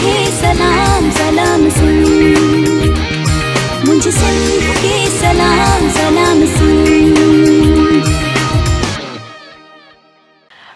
کي سلام سلام سنڌ منهنجي سنڌ کي سلام سلام سنڌ.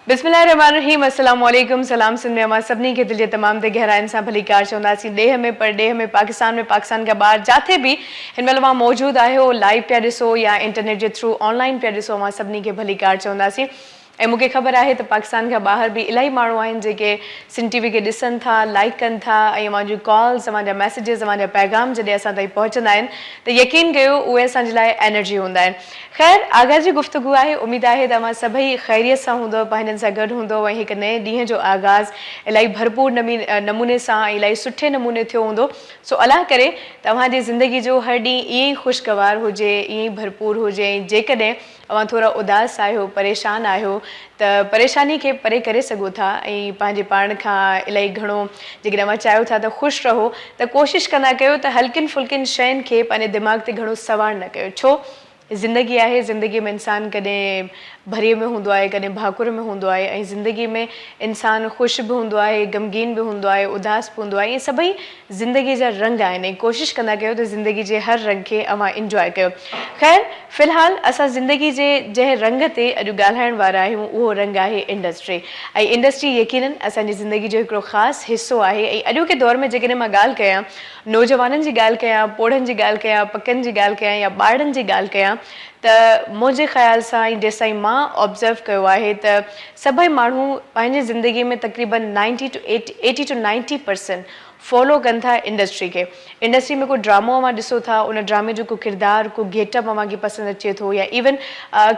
بسم الله الرحمٰن الرحيم السلام عليڪم سلام سنڌ ۾ اوهان سڀني کي دل جي تمام تي گهراين سان ڀليڪار چونداسين ڏيهه ۾ پرڏيهه ۾ پاڪستان ۾ پاڪستان کان ٻاهر جاٿي به هن مهل اوهان موجود آهيو لائيو پيا ڏسو يا انٽرنيٽ جي ٿرو آن لائين پيا ڏسو اوهان سڀني کي ڀليڪار چونداسين ۽ مون کي خبر آهي ته پاڪستان کان ٻاهر به الاهي ماڻهو آهن جيڪي سنڌ ٽي وي کي ڏسن ٿا، لائيڪ ڪن ٿا ۽ اوهان جون ڪالز، اوهان جا ميسيجز، اوهان جا پيغام جڏهن اسان تائين پهچندا آهن ته يقين ڪيو اهي اسان جي لاء انرجي هوندا آهن. خير آغاز جي گفتگو آهي، اميد آهي ته اوهان سڀئي خيريت سان هوندؤ، پنهنجن سان گڏ هوندؤ ۽ هڪ نئين ڏينهن جو آغاز الاهي ڀرپور نموني سان ۽ الاهي سٺي نموني ٿيو هوندو. سو الله ڪري ته اوهان جي زندگي جو هر ڏينهن ائين ئي خوشگوار هجي، ائين ئي ڀرپور هجي ۽ جيڪڏهن اوهان ٿورا اداس آهيو، پريشان آهيو ته پريشاني کي پري ڪري سگهو ٿا ۽ پنهنجي پاڻ کان الاهي گهڻو جيڪڏهن اوهان چاهيو ٿا ته خوش رهو ته ڪوشش ڪندا ڪيو ته هلڪين ڦلڪين شين کي پنهنجي دماغ تي گهڻو سوار نه ڪيو ڇو زندگي آهي زندگي ۾ انسان ڪڏهن ڀريء ۾ هوندو آهي ڪڏهن ڀاڪر ۾ هوندو آهي ۽ زندگي ۾ انسان خوش به هوندو آهي غمگين به هوندو آهي اداس به هوندو آهي اهي سڀئي زندگي جا رنگ آهن ۽ ڪوشش ڪندا ڪيو ته زندگي جي هر رنگ کي اوهان انجواء ڪيو. خير في الحال اسان زندگي جي جنهن رنگ تي اڄ ڳالهائڻ وارا آهيون اهو رنگ آهي انڊسٽري ۽ انڊسٽري يقينن اسان جي زندگي جو هڪڙو خاص حصو آهي ۽ اڄوڪي دور ۾ جيڪڏهن مان ڳالهه ڪيان نوجوانن جي ڳالهه ڪيان پوڙهن جي ڳالهه ڪيان پڪن جي ڳالهه ڪيان يا ٻارڙن جي ڳالهه ڪيان ته منهنجي خيال سان ۽ جيستائين مان آبزرو ڪيو آهي ته سڀئي ماڻهو پنهنجي زندگي ۾ تقريبن ninety to eighty to ninety percent follow ڪن ٿا انڊسٽري کي. انڊسٽري ۾ ڪو ڊرامو اوهان ڏسو ٿا ان ڊرامي جو ڪو ڪردار ڪو گيٽ اپ اوهان کي پسند اچي ٿو يا ايون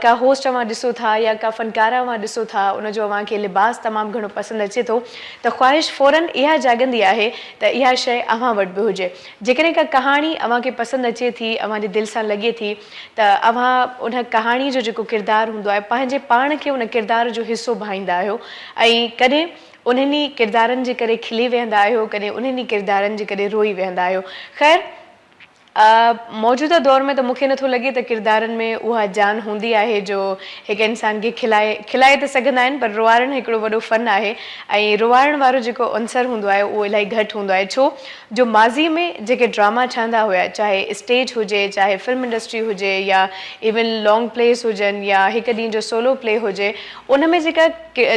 ڪا هوسٽ اوهان ڏسو ٿا يا ڪا فنڪاره اوهان ڏسو ٿا ان جو اوهان کي لباس تمام گهڻو پسند اچي ٿو ته خواهش فورن اها جاڳندي آهي ته اها شيء اوهان وٽ به هجي. جيڪڏهن ڪا ڪهاڻي اوهان کي پسند اچي ٿي اوهان جي دل سان لڳي ٿي ته اوهان ان ڪهاڻي جو جيڪو ڪردار هوندو آهي پنهنجي پاڻ کي ان ڪردار جو حصو ڀائيندا آهيو ۽ ڪڏهن انهن ئي ڪردارن جي ڪري کلي ويهندا آهيو ڪڏهن انهن ئي ڪردارن جي ڪري روئي ويهندا آهيو خير موجوده دور ۾ ته مون کي نٿو لڳي ته ڪردارن ۾ اها جان هوندي آهي جو هڪ انسان کي کلائي کلائي ته سگهندا آهن پر روئارڻ هڪڙو وڏو فن آهي ۽ روئارڻ وارو جيڪو عنصر هوندو آهي اهو الاهي گهٽ هوندو آهي ڇو جو ماضي ۾ جيڪي ڊراما ٺهندا هيا چاهي اسٽيج هجي چاهي فلم انڊسٽري هجي يا ايون لانگ پليز هجن يا هڪ ڏينهن جو سولو پلي هجي ان ۾ جيڪا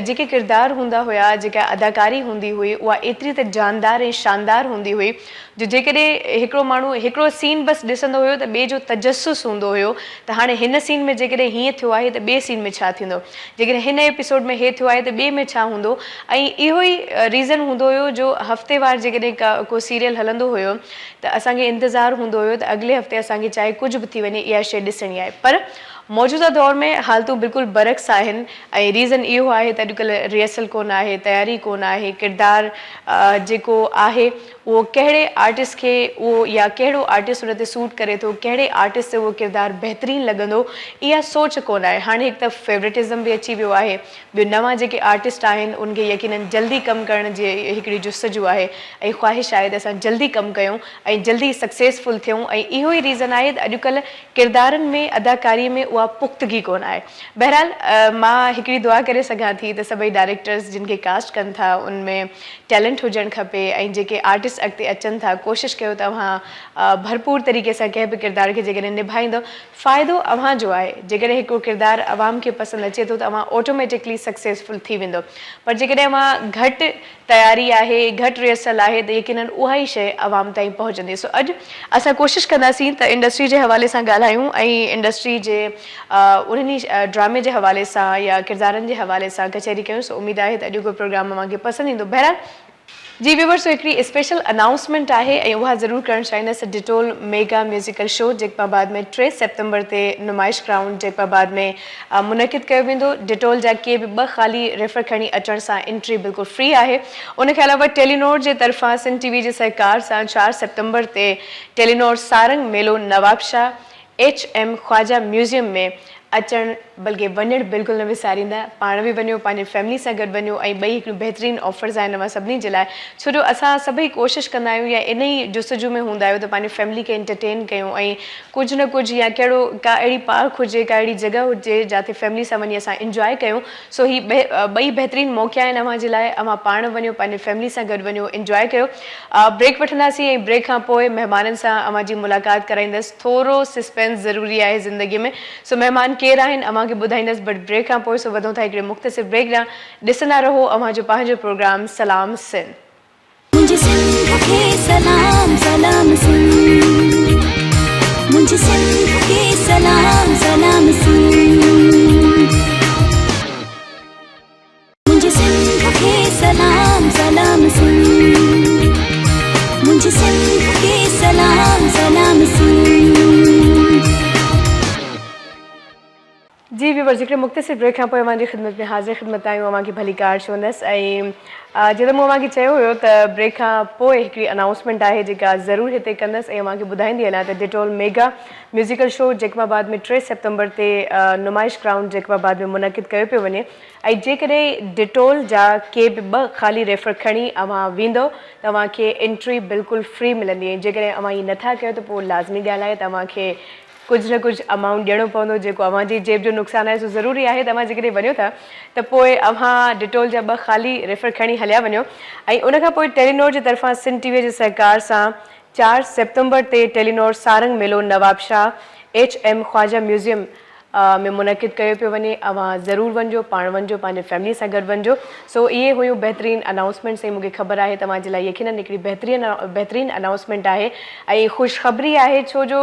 جيڪي ڪردار هوندا هيا جيڪا اداڪاري هوندي هئي اها ايتري ته جاندار ۽ شاندار هوندي هئي جو جيڪڏهن هڪڙو ماڻهو هڪڙو سين بس ڏسندو هيو ته ٻئي جو تجسس هوندو هيو ته هاڻي هن سين ۾ جيڪڏهن هيئن ٿيو آهي ته ٻئي سين ۾ ڇا ٿيندو جيڪڏهن هن ايپيسوڊ ۾ هي ٿيو آهي ته ٻئي ۾ ڇا هوندو ۽ اهو ئي ريزن هوندو هيو جو هفتيوار جيڪڏهن ڪا ڪو سيريل هلندو هيو ته اسان کي انتظار هوندو هيو ته اڳلي هفتي اسان کي چاهي ڪجهه به ٿي وڃي اها شيء ڏسڻي آهي پر موجوده دور ۾ حالتون بلڪل برعڪس آهن ۽ ريزن اهو آهي ته اڄڪلهه ريهرسل ڪونه آهي تياري ڪونه آهي ڪردار جيڪو آهي اهو ڪهڙي آرٽسٽ کي اهو يا ڪهڙو آرٽسٽ ان تي سوٽ ڪري ٿو، ڪهڙي آرٽسٽ تي اهو ڪردار بهترين لڳندو، اها سوچ ڪونه آهي. هاڻي هڪ ته فيورٽزم به اچي ويو آهي، ٻيو نوان جيڪي آرٽسٽ آهن ان کي يقينن جلدي ڪم ڪرڻ جي هڪڙي جستجو آهي ۽ خواهش آهي ته اسان جلدي ڪم ڪيون ۽ جلدي سڪسيسفل ٿيون ۽ اهو ئي ريزن آهي ته اڄڪلهه ڪردارن ۾ اداڪاري ۾ اها پختگي ڪونه آهي. بهرحال مان هڪڙي دعا ڪري سگهان ٿي ته سڀئي ڊائريڪٽرز جن کي ڪاسٽ ڪن ٿا ان ۾ ٽيلنٽ هجڻ کپي ۽ جيڪي آرٽسٽ اڳتي اچن ٿا ڪوشش ڪيو ته اوهان ڀرپور طريقي سان ڪنهن به ڪردار کي جيڪڏهن نڀائيندؤ فائدو اوهان جو آهي جيڪڏهن هڪڙو ڪردار عوام کي پسند اچي ٿو ته اوهان آٽوميٽڪلي سڪسيسفل ٿي ويندؤ پر جيڪڏهن اوهان گهٽ تياري آهي گهٽ ريهرسل آهي ته يقينن اها ئي شيء عوام تائين پهچندي سو اڄ اسان ڪوشش ڪنداسين ته انڊسٽري جي حوالي سان ڳالهايون ۽ انڊسٽري جي انهن ئي ڊرامي جي حوالي سان يا ڪردارن جي حوالي سان ڪچهري ڪيون سو اميد آهي ته اڄوڪو پروگرام اوهان کي پسند ايندو بهرحال جي ويورز سو هڪڙي اسپيشل انائونسمينٽ آهي ۽ اها ضرور ڪرڻ چاهيندس ته Dettol mega musical show Jacobabad ۾ 3 September تي نمائش گرائونڊ جيڪب آباد ۾ منعقد ڪيو ويندو ڊيٽول جا ڪي به ٻه خالي ريفر کڻي اچڻ سان انٽري بلڪل فري آهي ان کان علاوه ٽيلينور جي طرفان سنڌ ٽي وي جي سهڪار سان 4 سيپٽمبر تي ٽيلينور سارنگ ميلو Nawabshah H M Khawaja museum ۾ اچڻ بلڪه وڃڻ بلڪل نه وساريندا پاڻ به وڃو پنهنجي فيملي سان گڏ وڃو ۽ ٻئي هڪڙيون بهترين آفرز آهن اوهان سڀني جي لاء ڇو جو اسان سڀئي ڪوشش ڪندا آهيون يا انهي جستجو ۾ هوندا آهيون ته پنهنجي فيملي کي انٽرٽين ڪيون ۽ ڪجهه نه ڪجهه يا ڪهڙو ڪا اهڙي پارڪ هجي ڪا اهڙي جڳهه هجي جاتي فيملي سان وڃي اسان انجواء ڪيون سو هي ٻئي بهترين موقعا آهن اوهان جي لاء اوهان پاڻ وڃو پنهنجي فيملي سان گڏ وڃو انجواء ڪيو بريڪ وٺنداسين ۽ بريڪ کان پوء مهمانن سان اوهان جي ملاقات ڪرائيندس ٿورو سسپينس ضروري آهي زندگي ۾ سو مهمان ڪير آهن اوهان کي ٻڌائيندس بٽ بريڪ کان پوء سو وڌون ٿا هڪڙي مختصر بريڪ ڏانهن ڏسندا رهو اوهان جو پنهنجو پروگرام سلام سنڌ. منهنجي سنڌ کي سلام سلام سنڌ منهنجي سنڌ کي سلام سلام سنڌ. منهنجي سنڌ کي سلام سلام سنڌ منهنجي سنڌ کي سلام سلام سنڌ. جي ويورز هڪڙي مختصر بريڪ کان پوء اوهان جي خدمت ۾ حاضر خدمت آهيون اوهان کي ڀليڪار چوندس ۽ جيئن ته مون اوهان کي چيو هيو ته بريڪ کان پوء هڪڙي انائونسمينٽ آهي جيڪا ضرور هتي ڪندس ۽ اوهان کي ٻڌائيندي هلان ته Dettol mega musical show Jacobabad ۾ 3 September تي نمائش گرائونڊ جيڪب آباد ۾ منعقد ڪيو پيو وڃي ۽ جيڪڏهن ڊيٽول جا ڪي به ٻه خالي ريفر کڻي اوهان ويندؤ ته اوهان کي انٽري بلڪل فري ملندي ۽ جيڪڏهن اوهان ائين نٿا ڪيو ته پوء لازمي ڳالهه آهي ته اوهان کي ڪجهه نه ڪجهه امائونٽ ڏيڻو پوندو جيڪو اوهان جي جيب جو نقصان آهي سو ضروري آهي ته اوهان جيڪڏهن وڃو ٿا ته پوء اوهان ڊيٽول جا ٻه خالي ريفر کڻي هليا وڃو ۽ ان کان پوء ٽيلينور جي طرفان سنڌ ٽي وي جي سهڪار سان 4 سيپٽمبر تي ٽيلينور سارنگ ميلو Nawabshah H M Khawaja museum ۾ منعقد ڪيو پيو وڃي اوهان ضرور وڃجو پاڻ وڃجو پنهنجي فيملي سان گڏ وڃجو سو اهي هيون بهترين انائونسمينٽس ۽ مونکي خبر آهي توهان جي لاء يقينن هڪڙي بهترين بهترين انائونسمينٽ آهي ۽ خوشخبري آهي ڇو جو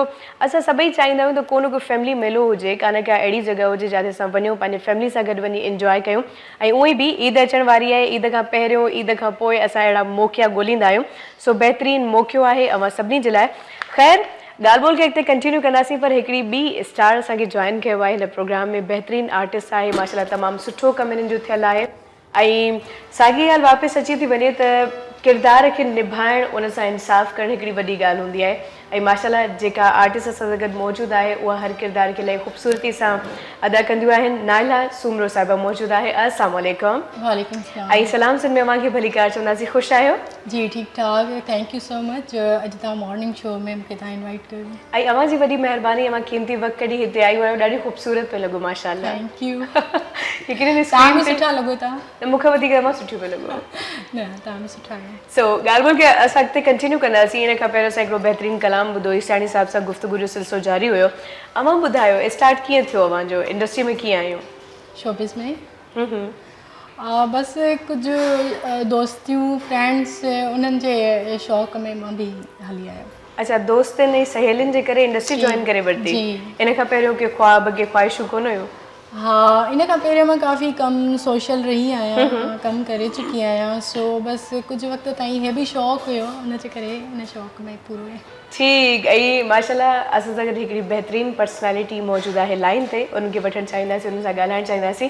اسان سڀئي چاهيندا آهيون ته ڪو نه ڪو فيملي ميلو هجي ڪا نه ڪا اهڙي جڳهه هجي جاتي اسان وڃون پنهنجي فيملي سان گڏ وڃي انجواء ڪيون ۽ اونئي به عيد اچڻ واري آهي عيد کان پهريون عيد کان پوء اسان اهڙا موقعا ڳوليندا آهيون سو بهترين موقعو آهي اوهان سڀني جي لاء خير ڳالهه ٻولهه کي اڳتي ڪنٽينيو ڪنداسين پر هڪڙي ٻي اسٽار اسان کي جوائن ڪيو آهي هن پروگرام ۾ بهترين آرٽسٽ آهي ماشاءالله تمام سٺو ڪم هنن جو ٿيل آهي ۽ ساڳي ڳالهه واپس اچي ٿي وڃي ته ڪردار کي نڀائڻ ان سان انصاف ڪرڻ هڪڙي وڏي ڳالهه هوندي آهي ۽ ماشاءالله جيڪا آرٽسٽ اسان سان گڏ موجود آهي اها هر ڪردار کي الاهي خوبصورتي سان ادا ڪنديون آهن نائله سومرو صاحبه موجود آهي السلام عليڪم. وعليڪم السلام. ۽ سلام سنڌ ۾ اوهان کي ڀليڪار چونداسين خوش آهيو. جي ٺيڪ ٺاڪ thank you سو مچ اڄ توهان مارننگ شو ۾ مونکي توهان انوائيٽ ڪيو. ۽ اوهان جي وڏي مهرباني اوهان قيمتي وقت ڪڍي هتي آيون آهيو ڏاڍي خوبصورت پيو لڳو ماشاءالله. Thank you يقينن توهان اسڪرين به تي سٺا لڳو ٿا. نه مون کان وڌيڪ اوهان سٺيون پيو لڳو. نه توهان به سٺا آهيو. سو ڳالهه ٻولهه کي اسان اڳتي ڪنٽينيو ڪنداسين ان کان پهريون اسان هڪڙو بهترين ڪلام ٻڌو عيساڻي صاحب سان گفتگو جو سلسلو جاري هيو اوهان ٻڌايو اسٽارٽ ڪيئن ٿيو اوهان جو انڊسٽري ۾ ڪيئن آيون. شوبز ۾. بس ڪجهه دوستيون فرينڊس انهن جي شوق ۾ مان به هلي آيم. اڇا دوستن ۽ سهيلين جي ڪري انڊسٽري جوائن ڪري ورتي ان کان پهريون ڪي خواب ڪي خواهشون ڪونه هيون؟ ها ان کان پهريون مان ڪافي ڪم سوشل رهي آهيان ڪم ڪري چڪي آهيان سو بس ڪجهه وقت تائين هي به شوق هيو ان جي ڪري ان شوق ۾ پورو. ٺيڪ ۽ ماشاءالله اسان سان گڏ هڪڙي بهترين پرسنالٽي موجود آهي لائين تي انهن کي وٺڻ چاهينداسين انهن سان ڳالهائڻ چاهينداسين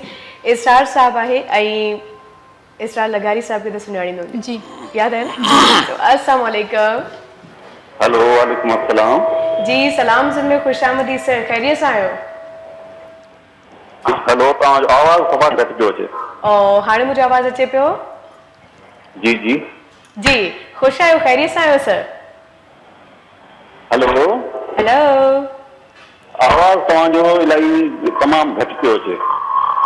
اسرار صاحب آهي ۽ اسرار لغاري صاحب کي ته سڃاڻيندو هوندي جي ياد آهي نه السلام عليڪم. هلو وعليڪم السلام. جي سلام سنڌ ۾ خوش آمديد سر خيريت سان آهيو. هلو توهان جو آواز صفا گهٽ پيو اچي. او هاڻي منهنجو آواز اچي پيو. جي جي. جي خوش آهيو خيريت سان آهيو سر. هلو. هلو. آواز توهان جو الائي تمام گهٽ پيو اچي.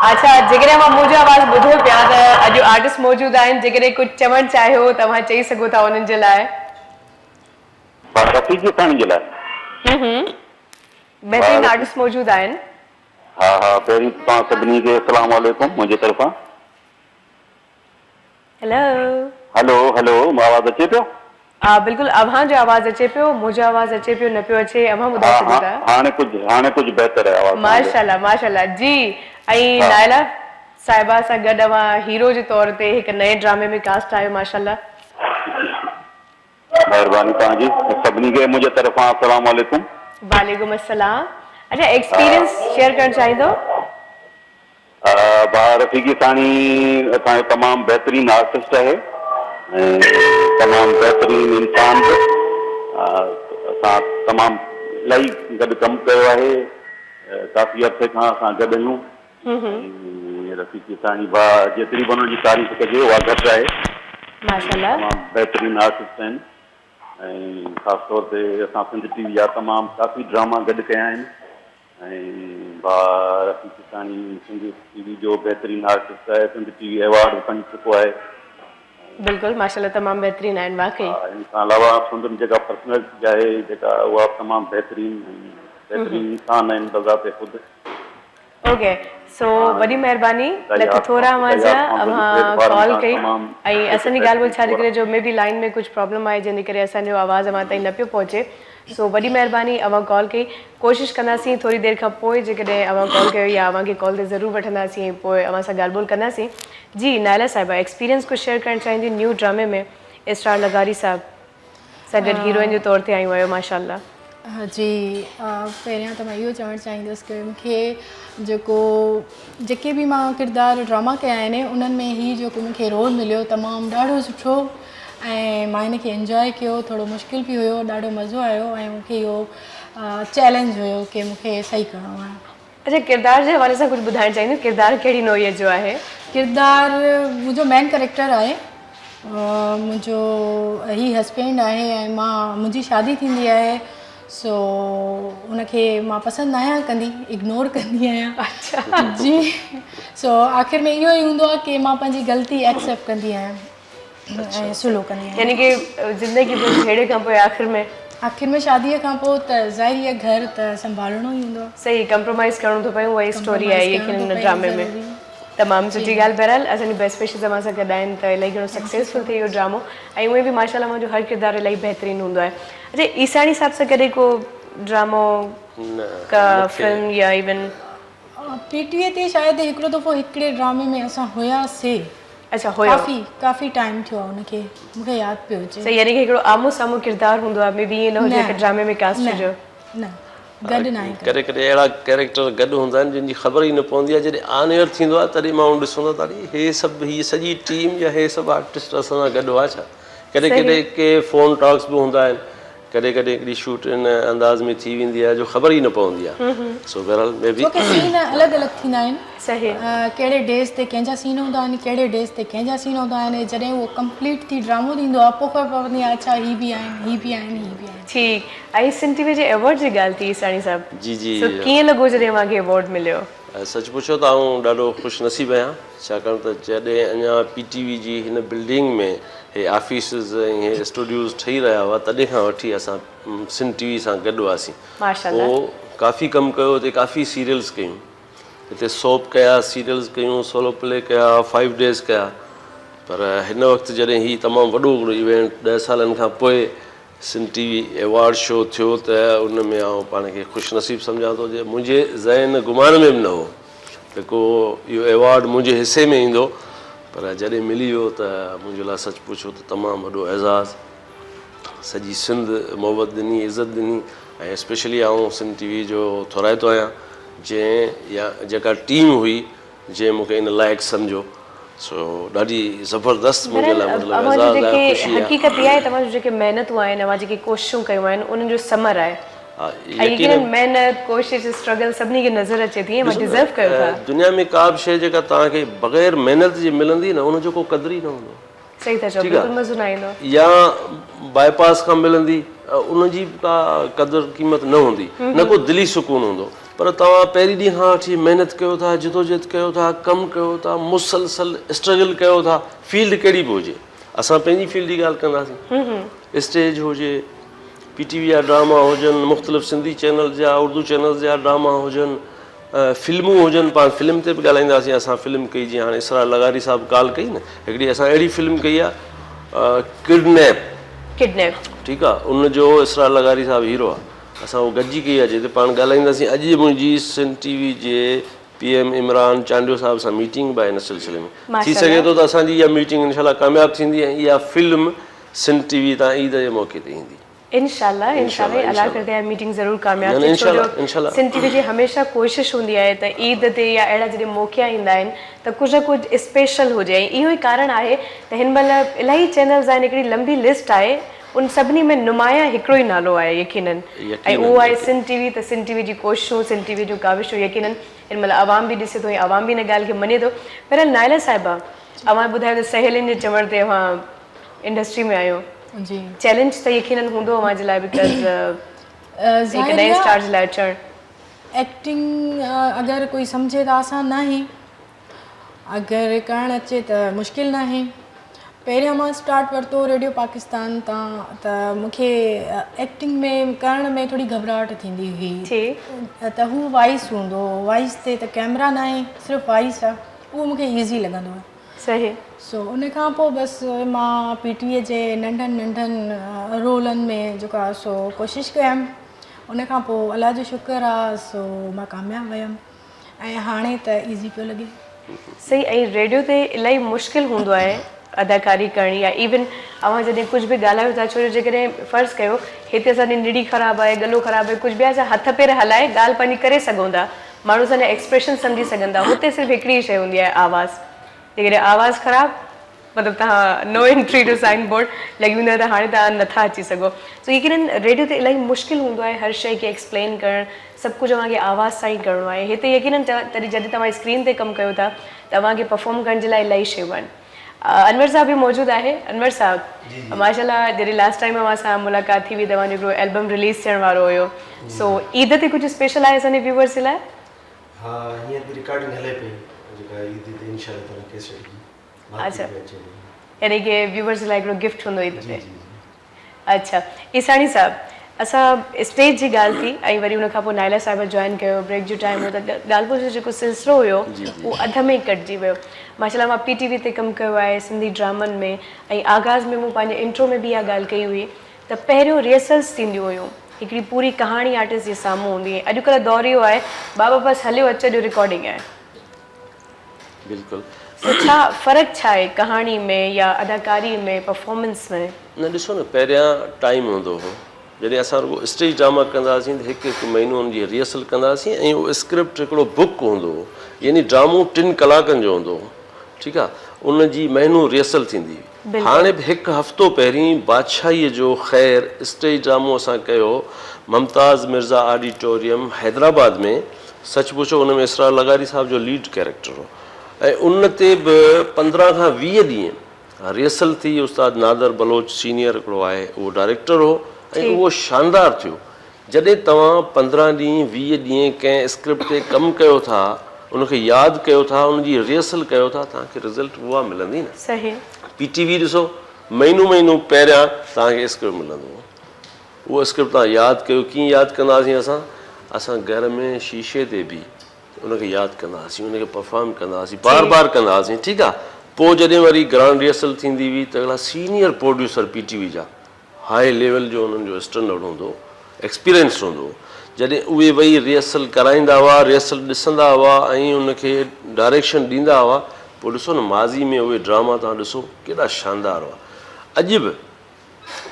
اڇا جيڪڏهن اوهان منهنجو آواز ٻڌو پيا ته اڄ آرٽسٽ موجود آهن جيڪڏهن ڪجهه چوڻ چاهيو ته اوهان چئي سگهو ٿا انهن جي لاء. رفيق جيساڻي جي لاء. هون بهترين آرٽسٽ موجود آهن. ها ها پهرين ته توهان سڀني کي السلام عليڪم منهنجي طرفان. هلو. هلو هلو آواز اچي پيو. ها بلڪل اوهان جو آواز اچي پيو منهنجو آواز اچي پيو نه پيو اچي اوهان ها ٻڌائي سگهو ها ٿا. هاڻي ڪجهه هاڻي ڪجهه بهتر آهي آواز توهان جو. ماشاءالله ماشاءالله جي ۽ ها. نائله صاحبه سان گڏ اوهان هيرو جي طور تي هڪ نئين ڊرامي ۾ ڪاسٽ آهيو ماشاءالله. مهرباني توهان جي سڀني کي منهنجي طرفان السلام عليڪم. وعليڪم السلام اڇا ايڪسپيرينس شيئر ڪرڻ چاهيندو. ڀاء رفيق عيساڻي اسان جو تمام بهترين آرٽسٽ آهي ۽ تمام بهترين انسان به اسان تمام الاهي گڏ ڪم ڪيو آهي ڪافي عرصي کان اسان گڏ آهيون ۽ رفيق عيساڻي ڀاء جيتري به انهن جي تعريف ڪجي اها گهٽ آهي. ماشاءالله. تمام بهترين آرٽسٽ آهن ۽ خاص طور تي اسان سنڌ ٽي وي جا تمام ڪافي ڊراما گڏ ڪيا آهن ۽ ڀاء رفيق عيساڻي سنڌ ٽي وي جو بهترين آرٽسٽ آهي سنڌ ٽي وي ايوارڊ به کڻي چڪو آهي. بلڪل ماشاءالله تمام بهترين آهن واقعي. ها ان کان علاوه سندن جيڪا پرسنلٽي آهي جيڪا اها به تمام بهترين ۽ بهترين انسان آهن بذات خود. اوڪي سو وڏي مهرباني لک ٿورا اوهان جا اوهان ڪال ڪئي ۽ اسان جي ڳالهه ٻولهه ڇا جي ڪري جو مي بي لائين ۾ ڪجهه پرابلم آهي جنهن جي ڪري اسان جو آواز اوهان تائين نه پيو پهچي سو وڏي مهرباني اوهان ڪال ڪئي ڪوشش ڪنداسين ٿوري دير کان پوء جيڪڏهن اوهان ڪال ڪيو يا اوهان کي ڪال تي ضرور وٺنداسين ۽ پوء اوهان سان ڳالهه ٻولهه ڪنداسين جي نائله صاحبه ايڪسپيرينس ڪجهه شيئر ڪرڻ چاهيندي نيو ڊرامي ۾ اسرار لغاري صاحب سان گڏ هيروئن جي طور تي آيون آهيو ماشاء الله. جي پهريان ته مان اهو چوڻ چاهيندس ڪه مون کي جيڪو جيڪي به مان ڪردار ڊراما ڪيا آهن انهن ۾ هي جيڪو مون کي رول مليو تمام ڏاڍو سٺو ۽ مان هن کي انجواء ڪيو ٿورو مشڪل به هيو ڏاڍو مزو آيو ۽ مون کي اهو چئلينج هيو ڪه مون کي صحيح ڪرڻو آهي. اڇا ڪردار جي حوالي سان ڪجهه ٻڌائڻ چاهينديون ڪردار ڪهڙي نوعيت جو آهي؟ ڪردار منهنجو مين ڪريڪٽر آهي منهنجو هي هسبينڊ آهي ۽ مان منهنجي شادي ٿيندي آهي سو ان کي مان پسند ناهيان ڪندي اگنور ڪندي آهيان اڇا جي سو آخر ۾ اهو ئي هوندو آهي ڪي مان پنهنجي غلطي ايڪسيپٽ ڪندي آهيان. ۽ صلح ڪندي آهيان. يعني ڪي زندگي ڀر جهيڙي کان پوء آخر ۾. آخر ۾ شاديء کان پوء ته ظاهري آهي گهر ته سنڀالڻو ئي هوندو آهي. صحيح ڪمپرومائيز ڪرڻو ٿو پئي اها ئي اسٽوري آهي يقينن هن ڊرامي ۾ تمام سٺي ڳالهه بهرحال اسان جي بيسٽ وشز اوهان سان گڏ آهن ته الاهي گهڻو سڪسيسفل ٿئي اهو ڊرامو ۽ اونئن به ماشاء الله اوهان جو هر ڪردار الاهي بهترين هوندو آهي اڇا عيساڻي صاحب سان ڪڏهن ڪو ڊرامو ڪا فلم يا ايون. پي ٽي وي تي شايد هڪڙو دفعو هڪڙي ڊرامي ۾ اسان هيا سي. اڇا هيو. ڪافي ڪافي ٽائيم ٿيو آ ان کي مون کي ياد پيو اچي. صحيح يعني ڪي هڪڙو آمهون سامهون ڪردار هوندو آ مي بي ائين نه هجي هڪ ڊرامي ۾ ڪاسٽ هجو. نه نه گڏ ناهي ڪيو. ڪڏهن ڪڏهن اهڙا ڪيريڪٽر گڏ هوندا آهن جن جي خبر ئي نه پوندي آهي جڏهن آن ايئر ٿيندو آهي تڏهن ماڻهو ڏسندو آهي ته اڙي هي سڀ هي سڄي ٽيم يا هي سڀ آرٽسٽ اسان سان گڏ هئا ڇا ڪڏهن ڪڏهن ڪي فون ٽاڪس به هوندا آهن ڪڏهن ڪڏهن هڪڙي شوٽ ان انداز ۾ ٿي ويندي آهي جو خبر ئي نه پوندي آهي سو بهرحال مي بي ڇو ڪي سين الڳ الڳ ٿيندا آهن صحيح ڪهڙي ڊيز تي ڪنهن جا سين هوندا آهن ڪهڙي ڊيز تي ڪنهن جا سين هوندا آهن جڏهن اهو ڪمپليٽ ٿي ڊرامو ٿيندو آهي پوء خبر پوندي آهي اڇا هي به آهن هي به آهن هي به آهن. ٺيڪ ۽ سنڌ ٽي وي جي ايوارڊ جي ڳالهه ٿي عيساڻي صاحب جي جي سو ڪيئن لڳو جڏهن اوهان کي ايوارڊ مليو. سچ پڇو ته آئون ڏاڍو خوش نصيب آهيان ڇاڪاڻ ته جڏهن اڃا پي ٽي وي جي هن بلڊنگ ۾ هي آفيسز ۽ هي اسٽوڊيوز ٺهي رهيا هئا تڏهن کان وٺي اسان سنڌ ٽي وي سان گڏ هئاسين پوء ڪافي ڪم ڪيو هتي ڪافي سيريلز ڪيون هتي سوپ ڪيا سيريلز ڪيون سولو پلي ڪيا فائيو ڊيز ڪيا پر هن وقت جڏهن هي تمام وڏو هڪڙو ايونٽ ڏهه سالن کان پوء Sindh T V award show ٿيو ته ان ۾ آئون پاڻ کي خوش نصيب سمجهان ٿو جي منهنجي ذهن گمان ۾ به نه هو ته ڪو اهو ايوارڊ منهنجي حصي ۾ ايندو پر جڏهن ملي ويو ته منهنجي لاء سچ پڇو ته تمام وڏو اعزاز سڄي سنڌ محبت ڏني عزت ڏني ۽ اسپيشلي آئون سنڌ ٽي وي جو ٿورائتو آهيان جنهن يا جيڪا ٽيم هئي جنهن مون کي ان لائق سمجهيو سو ڏاڍي زبردست منهنجي لاء بهرحال مطلب اوهان جون اعزاز آهي جيڪي خوشي آهي. حقيقت اها آهي ته اوهان جون جيڪي محنتون آهن اوهان جيڪي ڪوششون ڪيون آهن انهن جو ثمر آهي ها ۽ يقينن محنت ڪوشش اسٽرگل سڀني کي نظر اچي ٿي ۽ اوهان ڏسو ڊزرو ڪيو نه ٿا. دنيا ۾ ڪا به شيء جيڪا توهان کي بغير محنت جي ملندي نه ان جو ڪو قدر ئي نه هوندو. صحيح ٿا چئو ٺيڪ آ بلڪل مزو نه ايندو. يا باء پاس کان ملندي ان جي به ڪا قدر قيمت نه هوندي نه ڪو دلي سڪون هوندو پر توهان پهرين ڏينهن کان وٺي محنت ڪيو ٿا جدوجهد ڪيو ٿا ڪم ڪيو ٿا مسلسل اسٽرگل ڪيو ٿا فيلڊ ڪهڙي به هجي اسان پنهنجي فيلڊ جي ڳالهه ڪنداسين اسٽيج هجي پي ٽي وي جا ڊراما هجن مختلف سنڌي چينلز جا اردو چينلز جا ڊراما هجن فلمون هجن پاڻ فلم تي به ڳالهائينداسين اسان فلم ڪئي جيئن هاڻي اسرار لغاري صاحب ڪال ڪئي نه هڪڙي اسان اهڙي فلم ڪئي آ ڪڊنيپ ڪڊنيپ ٺيڪ آ ان جو اسرار لغاري صاحب هيرو آ اسان اهو گڏجي ڪئي آ جنهن تي پاڻ ڳالهائينداسين اڄ منهنجي سنڌ ٽي وي جي پي ايم عمران چانڊيو صاحب سان ميٽنگ به آهي ان سلسلي ۾ ٿي سگهي ٿو ته اسان جي اها ميٽنگ انشاء الله ڪامياب ٿيندي ۽ اها فلم سنڌ ٽي وي تان عيد جي موقعي تي ايندي. انشاء الله انشاء الله الله ڪري ته اها ميٽنگ ضرور ڪامياب ٿئي ڇو جو سنڌ ٽي وي جي هميشه ڪوشش هوندي آهي ته عيد تي يا اهڙا جڏهن موقعا ايندا آهن ته ڪجهه نه ڪجهه اسپيشل هجي ۽ اهو ئي ڪارڻ آهي ته هن مهل الاهي چينلز آهن هڪڙي لمبي لسٽ آهي ان سڀني ۾ نمايان هڪڙو ئي نالو آهي يقينن ۽ اهو آهي سنڌ ٽي وي ته سنڌ ٽي وي جون ڪوششون سنڌ ٽي وي جون ڪاوشون يقينن هن مهل عوام به ڏسي ٿو ۽ عوام به ان ڳالهه کي مڃي ٿو. بهرحال نائله صاحبه اوهان ٻڌايو ته سهيلين جي چوڻ تي اوهان انڊسٽري ۾ آيو چئلينج ته يقينن هوندو اوهان جي لاء because هڪ نئين اسٽار جي لاء اچڻ. ايڪٽنگ اگر ڪوئي سمجهي ته آسان ناهي. اگر ڪرڻ اچي ته مشڪل ناهي. پهريان مان اسٽارٽ ورتو ريڊيو پاڪستان تان ته مون کي ايڪٽنگ ۾ ڪرڻ ۾ ٿوري گهٻراهٽ ٿيندي هئي ته هو وائس هوندو هو وائس تي ته ڪيمرا ناهي صرف وائس آهي اهو مون کي ايزي لڳندو هو صحيح سو ان کان پوء بس مان پي ٽي وي جي ننڍن ننڍن رولن ۾ جيڪو آهي سو ڪوشش ڪيم ان کان پوء الله جو شڪر آهي سو مان ڪامياب ويم ۽ هاڻي ته ايزي پيو لڳي. صحيح ۽ ريڊيو تي الاهي مشڪل هوندو آهي اداڪاري ڪرڻ يا ايون اوهان جڏهن ڪجهه به ڳالهايو ٿا ڇو جو جيڪڏهن فرض ڪيو هتي اسان جي نڙي خراب آهي ڳلو خراب آهي ڪجهه به آهي اسان هٿ پير هلائي ڳالهه پنهنجي ڪري سگهون ٿا ماڻهو اسان جا ايڪسپريشن سمجهي سگهن ٿا هتي صرف هڪڙي ئي شيء هوندي آهي آواز جيڪڏهن آواز خراب مطلب توهان نو انٽري جو سائن بورڊ لڳي ويندو آهي ته هاڻي توهان نٿا اچي سگهو سو يقينن ريڊيو تي الاهي مشڪل هوندو آهي هر شيء کي ايڪسپلين ڪرڻ سڀ ڪجهه اوهان کي آواز سان ئي ڪرڻو آهي هتي يقينن تڏهن جڏهن توهان اسڪرين تي ڪم ڪيو ٿا ته اوهان کي پرفارم ڪرڻ جي لاء الاهي شيون آهن انور صاحب به موجود آهي انور صاحب ماشاء الله جڏهن لاسٽ ٽائيم اوهان سان ملاقات ٿي هئي توهان جو هڪڙو البم رليز ٿيڻ وارو هيو سو عيد تي ڪجهه اسپيشل آهي اسان جي ويوورز جي لاء. ها هينئر به رڪارڊنگ هلي پئي جيڪا عيد تي انشاء الله تعالي ڪيسٽ جي اڇا يعني ڪي ويوورز لاء هڪڙو گفٽ هوندو عيد تي اڇا عيساڻي صاحب اسان اسٽيج جي ڳالهه ٿي ۽ وري ان کان پوء نائلا صاحبه جوائن ڪيو بريڪ جو ٽائيم هو ته ڳالهه ٻولهه جو جيڪو سلسلو هيو اهو اڌ ۾ ئي ڪٽجي ويو ماشاء الله مان پي ٽي وي تي ڪم ڪيو آهي سنڌي ڊرامن ۾ ۽ آغاز ۾ مون پنهنجي انٽرو ۾ به اها ڳالهه ڪئي هئي ته پهريون ريهرسلز ٿينديون هيون هڪڙي پوري ڪهاڻي آرٽسٽ جي سامهون هوندي هئي اڄڪلهه دور اهو آهي بابا بس هليو اچ جو رڪارڊنگ آهي. بلڪل. سو ڇا فرق ڇا آهي ڪهاڻي ۾ يا اداڪاري ۾ پرفارمنس ۾؟ نه ڏسو نه پهريان ٽائيم هوندو هو جڏهن اسان رڳو اسٽيج ڊراما ڪندا هئاسين ته هڪ هڪ مهينو ان جي ريهرسل ڪندا هئاسين ۽ اهو اسڪرپٽ هڪڙو بڪ هوندو هو يعني ڊرامو ٽن ڪلاڪن جو هوندو هو ٺيڪ آهي ان جي مهينو ريهرسل ٿيندي هئي هاڻي به هڪ هفتو پهرين بادشاهيء جو خير اسٽيج ڊرامو اسان ڪيو ممتاز مرزا آڊيٽوريم حيدرآباد ۾ سچ پڇو ان ۾ اسرار لغاري صاحب جو ليڊ ڪيريڪٽر هو ۽ ان تي به 15 کان 20 ڏينهن ريهرسل ٿي استاد نادر بلوچ سينيئر هڪڙو آهي اهو ڊائريڪٽر هو ۽ اهو شاندار ٿيو جڏهن توهان 15 ڏينهن 20 ڏينهن ڪنهن اسڪرپٽ تي ڪم ڪيو ٿا ان کي ياد ڪيو ٿا ان جي ريهرسل ڪيو ٿا توهان کي رزلٽ اها ملندي نه صحيح. پي ٽي وي ڏسو مهينو مهينو پهريان توهان کي اسڪرپٽ ملندو هو اهو اسڪرپٽ توهان ياد ڪيو، ڪيئن ياد ڪندا هئاسين اسان؟ اسان گهر ۾ شيشي تي بيهي ان کي ياد ڪندا هئاسين، ان کي پرفارم ڪندا هئاسين، بار بار ڪندا هئاسين، ٺيڪ آ. پوء جڏهن وري گرانڊ ريهرسل ٿيندي هئي ته اهڙا سينيئر پروڊيوسر پي ٽي وي جا، هاء ليول جو انهن جو اسٽينڊرڊ هوندو هو، ايڪسپيرينس هوندو هو، جڏهن اهي ويهي ريهرسل ڪرائيندا هئا، ريهرسل ڏسندا هئا ۽ ان کي ڊائريڪشن ڏيندا هئا، پوء ڏسو نه ماضي ۾ اهي ڊراما توهان ڏسو ڪيڏا شاندار هئا. اڄ به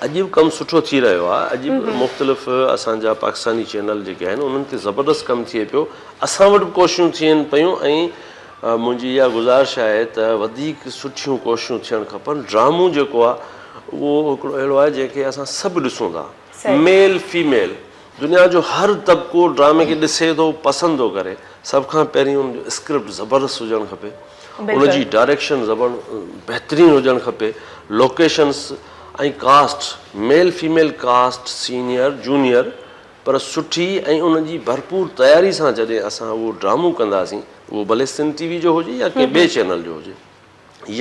اڄ به ڪم سٺو ٿي رهيو آهي اڄ به مختلف اسان جا پاڪستاني چينل جيڪي آهن انهن تي زبردست ڪم ٿئي پيو اسان وٽ به ڪوششون ٿين پيون ۽ منهنجي اها گذارش آهي ته وڌيڪ سٺيون ڪوششون ٿيڻ کپن ڊرامو جيڪو آهي اهو هڪڙو اهڙو آهي جنهن کي اسان سڀ ڏسون ٿا ميل فيميل دنيا جو هر طبقو ڊرامي کي ڏسي ٿو پسند ٿو ڪري سڀ کان پهرين ان جو اسڪرپٽ زبردست هجڻ کپي ان جي ڊائريڪشن زبر بهترين هجڻ کپي locations ۽ cast male female cast senior junior پر سٺي ۽ ان جي ڀرپور تياري سان جڏهن اسان اهو ڊرامو ڪنداسين اهو ڀلي سنڌ ٽي وي جو هجي يا ڪنهن ٻئي چينل جو هجي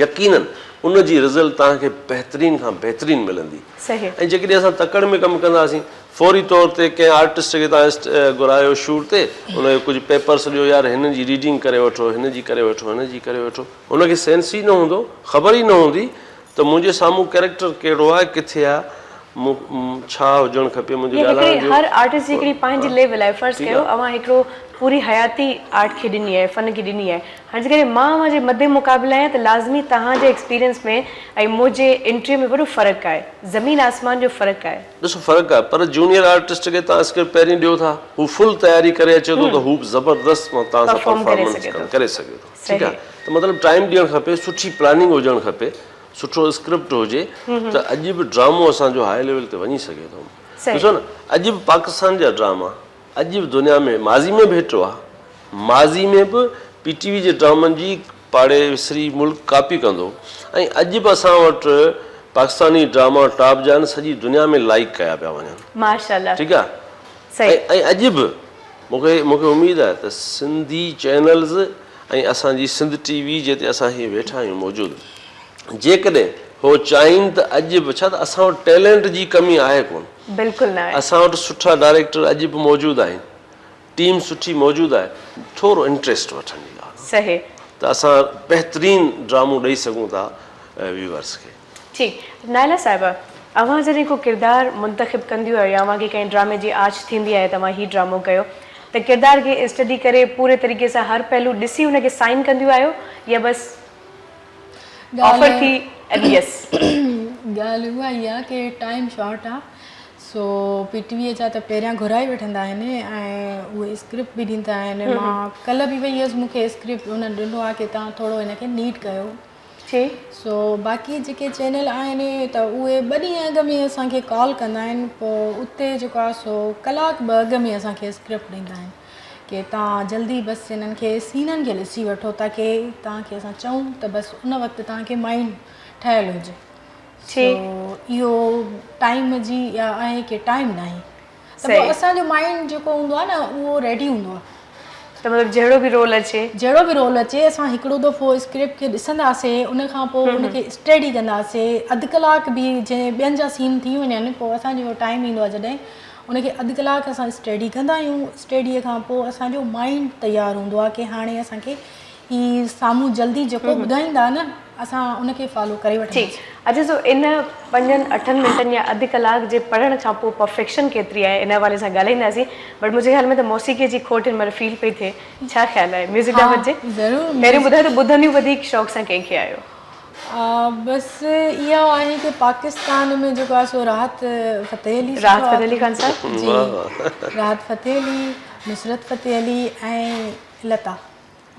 يقينن ان جي رزلٽ توهان کي بهترين کان بهترين ملندي ۽ جيڪڏهن اسان تڪڙ ۾ ڪم ڪنداسين فوري طور تي ڪنهن آرٽسٽ کي توهان گهرايو شوٽ تي ان کي ڪجهه پيپرس ڏيو يار هن جي ريڊنگ ڪري وٺو هن جي ڪري وٺو هن جي ڪري وٺو هن کي سينس ئي نه هوندو خبر ئي نه هوندي ته منهنجي سامهون ڪيريڪٽر ڪهڙو آهي ڪٿي آهي مون ڇا هجڻ کپي منهنجي ڳالهائڻ جو هر آرٽسٽ جي هڪڙي پنهنجي ليول آهي فرض ڪيو اوهان هڪڙو پوري حياتي آرٽ کي ڏني آهي فن کي ڏني آهي هاڻي جيڪڏهن مان اوهان جي مد مقابل آهيان ته لازمي توهان جي ايڪسپيرينس ۾ ۽ منهنجي انٽري ۾ وڏو فرق آهي زمين آسمان جو فرق آهي. ڏسو فرق آهي پر جونيئر آرٽسٽ کي توهان اسڪرپٽ پهرين ڏيو ٿا هو فل تياري ڪري اچي ٿو ته هو به زبردست توهان سان پرفارمنس ڪري سگهي ٿو ٺيڪ آهي ته مطلب ٽائيم ڏيڻ کپي سٺي پلاننگ هجڻ کپي. سٺو اسڪرپٽ هجي ته اڄ به ڊرامو اسان جو هاء ليول تي وڃي سگهي ٿو. ڏسو نه اڄ به پاڪستان جا ڊراما اڄ به دنيا ۾ ماضي ۾ به هٽ هئا. ماضي ۾ به پي ٽي وي جي ڊرامن جي پاڙيسري ملڪ ڪاپي ڪندو هو ۽ اڄ به اسان وٽ پاڪستاني ڊراما ٽاپ جا آهن سڄي دنيا ۾ لائيڪ ڪيا پيا وڃن. ماشاءالله. ٺيڪ آ صحيح. ۽ اڄ به مونکي مونکي اميد آهي ته سنڌي چينلز ۽ اسان جي سنڌ ٽي وي جتي اسان هي ويٺا آهيون موجود جيڪڏهن هو چاهين ته اڄ به ڇا ته اسان وٽ ٽيلنٽ جي ڪمي آهي ڪونه. بلڪل نه آهي. اسان وٽ سٺا ڊائريڪٽر اڄ به موجود آهن ٽيم سٺي موجود آهي ٿورو انٽريسٽ وٺڻ جي ڳالهه آهي. صحيح. ته اسان بهترين ڊرامو ڏئي سگهون ٿا ويوئرس کي. ٺيڪ نائله صاحبه اوهان جڏهن ڪو ڪردار منتخب ڪنديون آهيو يا اوهان کي ڪنهن ڊرامي جي آڇ ٿيندي آهي ته اوهان هي ڊرامو ڪيو ته ڪردار کي اسٽڊي ڪري پوري طريقي سان هر پهلو ڏسي ان کي سائن ڪنديون آهيو يا بس آفر ٿي اينڊ يس. ڳالهه اها ئي آهي ڪي ٽائيم شارٽ آهي سو پي ٽي وي جا ته پهريان گهرائي وٺندا آهن ۽ اهي اسڪرپٽ به ڏيندا آهن مان ڪلهه به وئي هيس مون کي اسڪرپٽ انهن ڏنو آهي ڪي توهان ٿورو هن کي نيٽ ڪيو سو باقي جيڪي چينل آهن ته اهي ٻه ڏينهن اڳ ۾ اسان کي ڪال ڪندا آهن پوء اتي جيڪو آهي سو ڪلاڪ ٻه اڳ ۾ اسان کي اسڪرپٽ ڏيندا آهن ڪي توهان جلدي بس انهن کي سينن کي ڏسي وٺو تاڪي توهان کي اسان چئون ته بس ان وقت توهان کي مائنڊ ٺهيل هجي سو اهو ٽائيم جي اها آهي ڪي ٽائيم ناهي ته پوء اسان جو مائنڊ جيڪو هوندو آهي نه اهو ريڊي هوندو آهي. ته مطلب جهڙو به رول اچي. جهڙو به رول اچي اسان هڪڙو دفعو اسڪرپٽ کي ڏسنداسين ان کان پوء ان کي اسٽڊي ڪنداسين اڌ ڪلاڪ به جنهن ٻين جا سين ٿي وڃن پوء اسان جو ٽائيم ايندو آهي جڏهن ان کي اڌ ڪلاڪ اسان اسٽڊي ڪندا آهيون اسٽڊي کان پوء اسان جو مائنڊ تيار هوندو آهي ڪي هاڻي اسان کي هي سامهون جلدي جيڪو ٻڌائيندا نه اسان ان کي فالو ڪري وٺنداسين. ٺيڪ اچي سو ان پنجن اٺن منٽن يا اڌ ڪلاڪ جي پڙهڻ کان پوء پرفيڪشن ڪيتري آهي ان حوالي سان ڳالهائينداسين بٽ منهنجي خيال ۾ ته موسيقي جي کوٽ هن مهل فيل پئي ٿئي ڇا خيال آهي ميوزڪ ڏانهن وڌجي ضرور پهريون ٻڌايو ته ٻڌنديون وڌيڪ شوق سان ڪنهن کي آهيو؟ بس اهو آهي ڪي پاڪستان ۾ جيڪو آهي سو راحت فتح علي راحت فتح علي خان صاحب جي راحت فتح علي نصرت فتح علي ۽ لتا.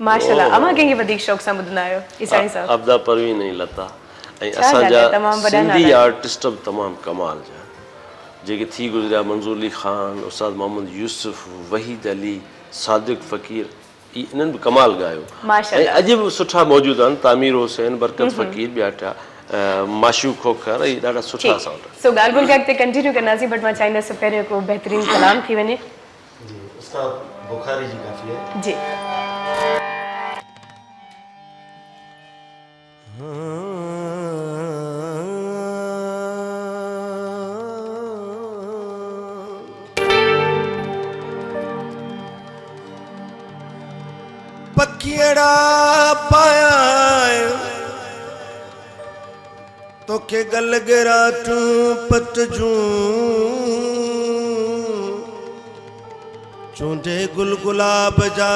ماشاءالله اوهان ڪنهن کي وڌيڪ شوق سان ٻڌندا آهيو عيساڻي صاحب. عابده پروين ۽ لتا ۽ اسان جا سنڌي آرٽسٽ به تمام ڪمال جا جيڪي ٿي گذريا منظور علي خان، استاد محمد يوسف، وحيد علي، صادق فقير اهي انهن به ڪمال ڳايو ۽ اڄ به سٺا موجود آهن تعمير حسين، برڪت فقير ٻيا ٽيا معشوق کوکر اهي ڏاڍا سٺا اسان وٽ. سو ڳالهه ٻولهه کي اڳتي ڪنٽينيو ڪنداسين بٽ مان چاهيندس ته پهريون هڪڙو بهترين ڪلام ٿي وڃي. جي استاد بخاري جي ڪافي آهي. جي. پکيئڙا پايان توکي گل ڳراٽون پت جون چونڊي گل گلاب جا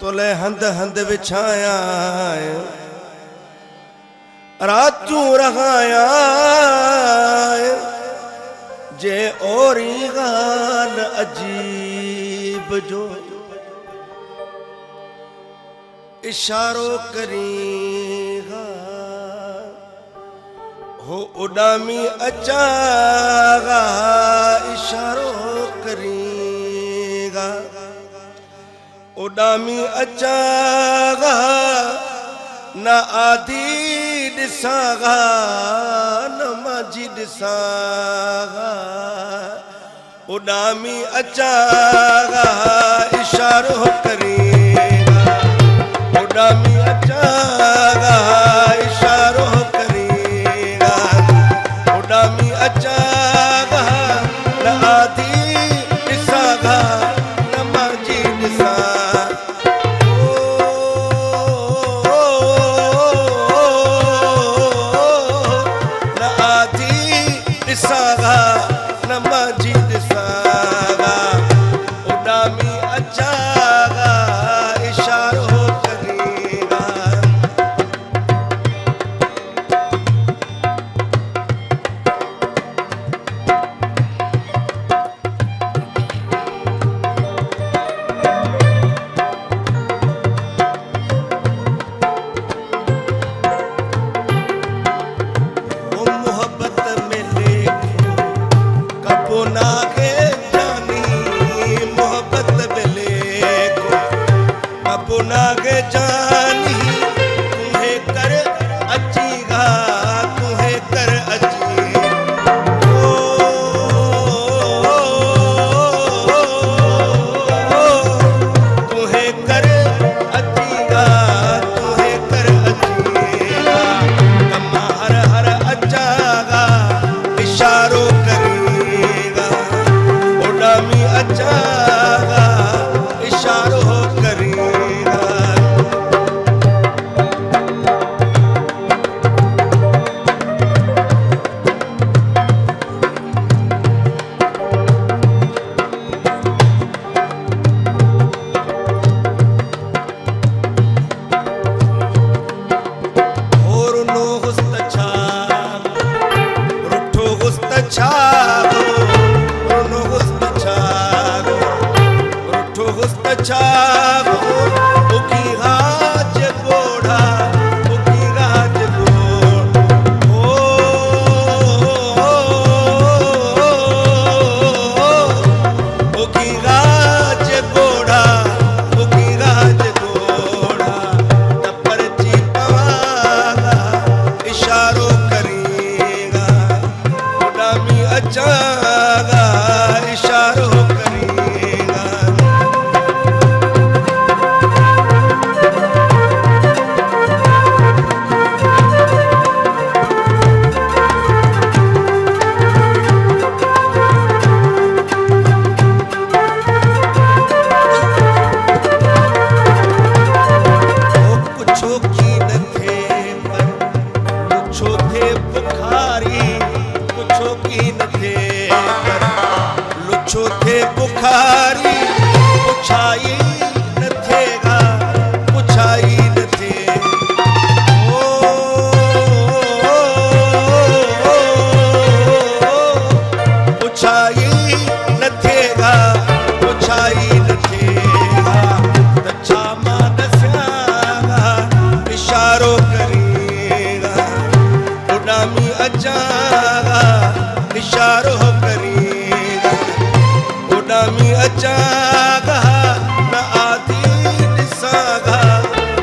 تولئه هنڌ هنڌ وڇايان راتيون رهايان جي اورين حال عجيب جو اشارو ڪرين ها هو اڏامي اچان ها اشارو ڪرين ها اڏامي اچان ها نه آڌي ڏسان ها نه مانجهي ڏسان ها اڏامي اچان ها اشارو ڪرين ها اڏامي اچان ها اشارو ڪرين ها اڏامي اچان ها نه آڌي ڏسان ها نه مانجهي ڏسان نه آڌي ڏسان ها نه مانجهي ڏسان ها اڏامي اچان ها اشارو ڪرين ها. اچان ها اشارو ڪرين ها. او پڇو ڪين ٿئي پر لڇو ٿئي بخاري پڇو ڪين ٿئي پر لڇو ٿئي بخاري پڇائي نه ٿئي ها پڇائي نه ٿئي او پڇائي نه ٿئي ها پڇائي نه ٿئي ها ته ڇا مان ڏسيان ها اشارو ڪرين ها اڏامي اچان ها اشارو ڪرين ها اڏامي اچان ها نه آڌي ڏسان ها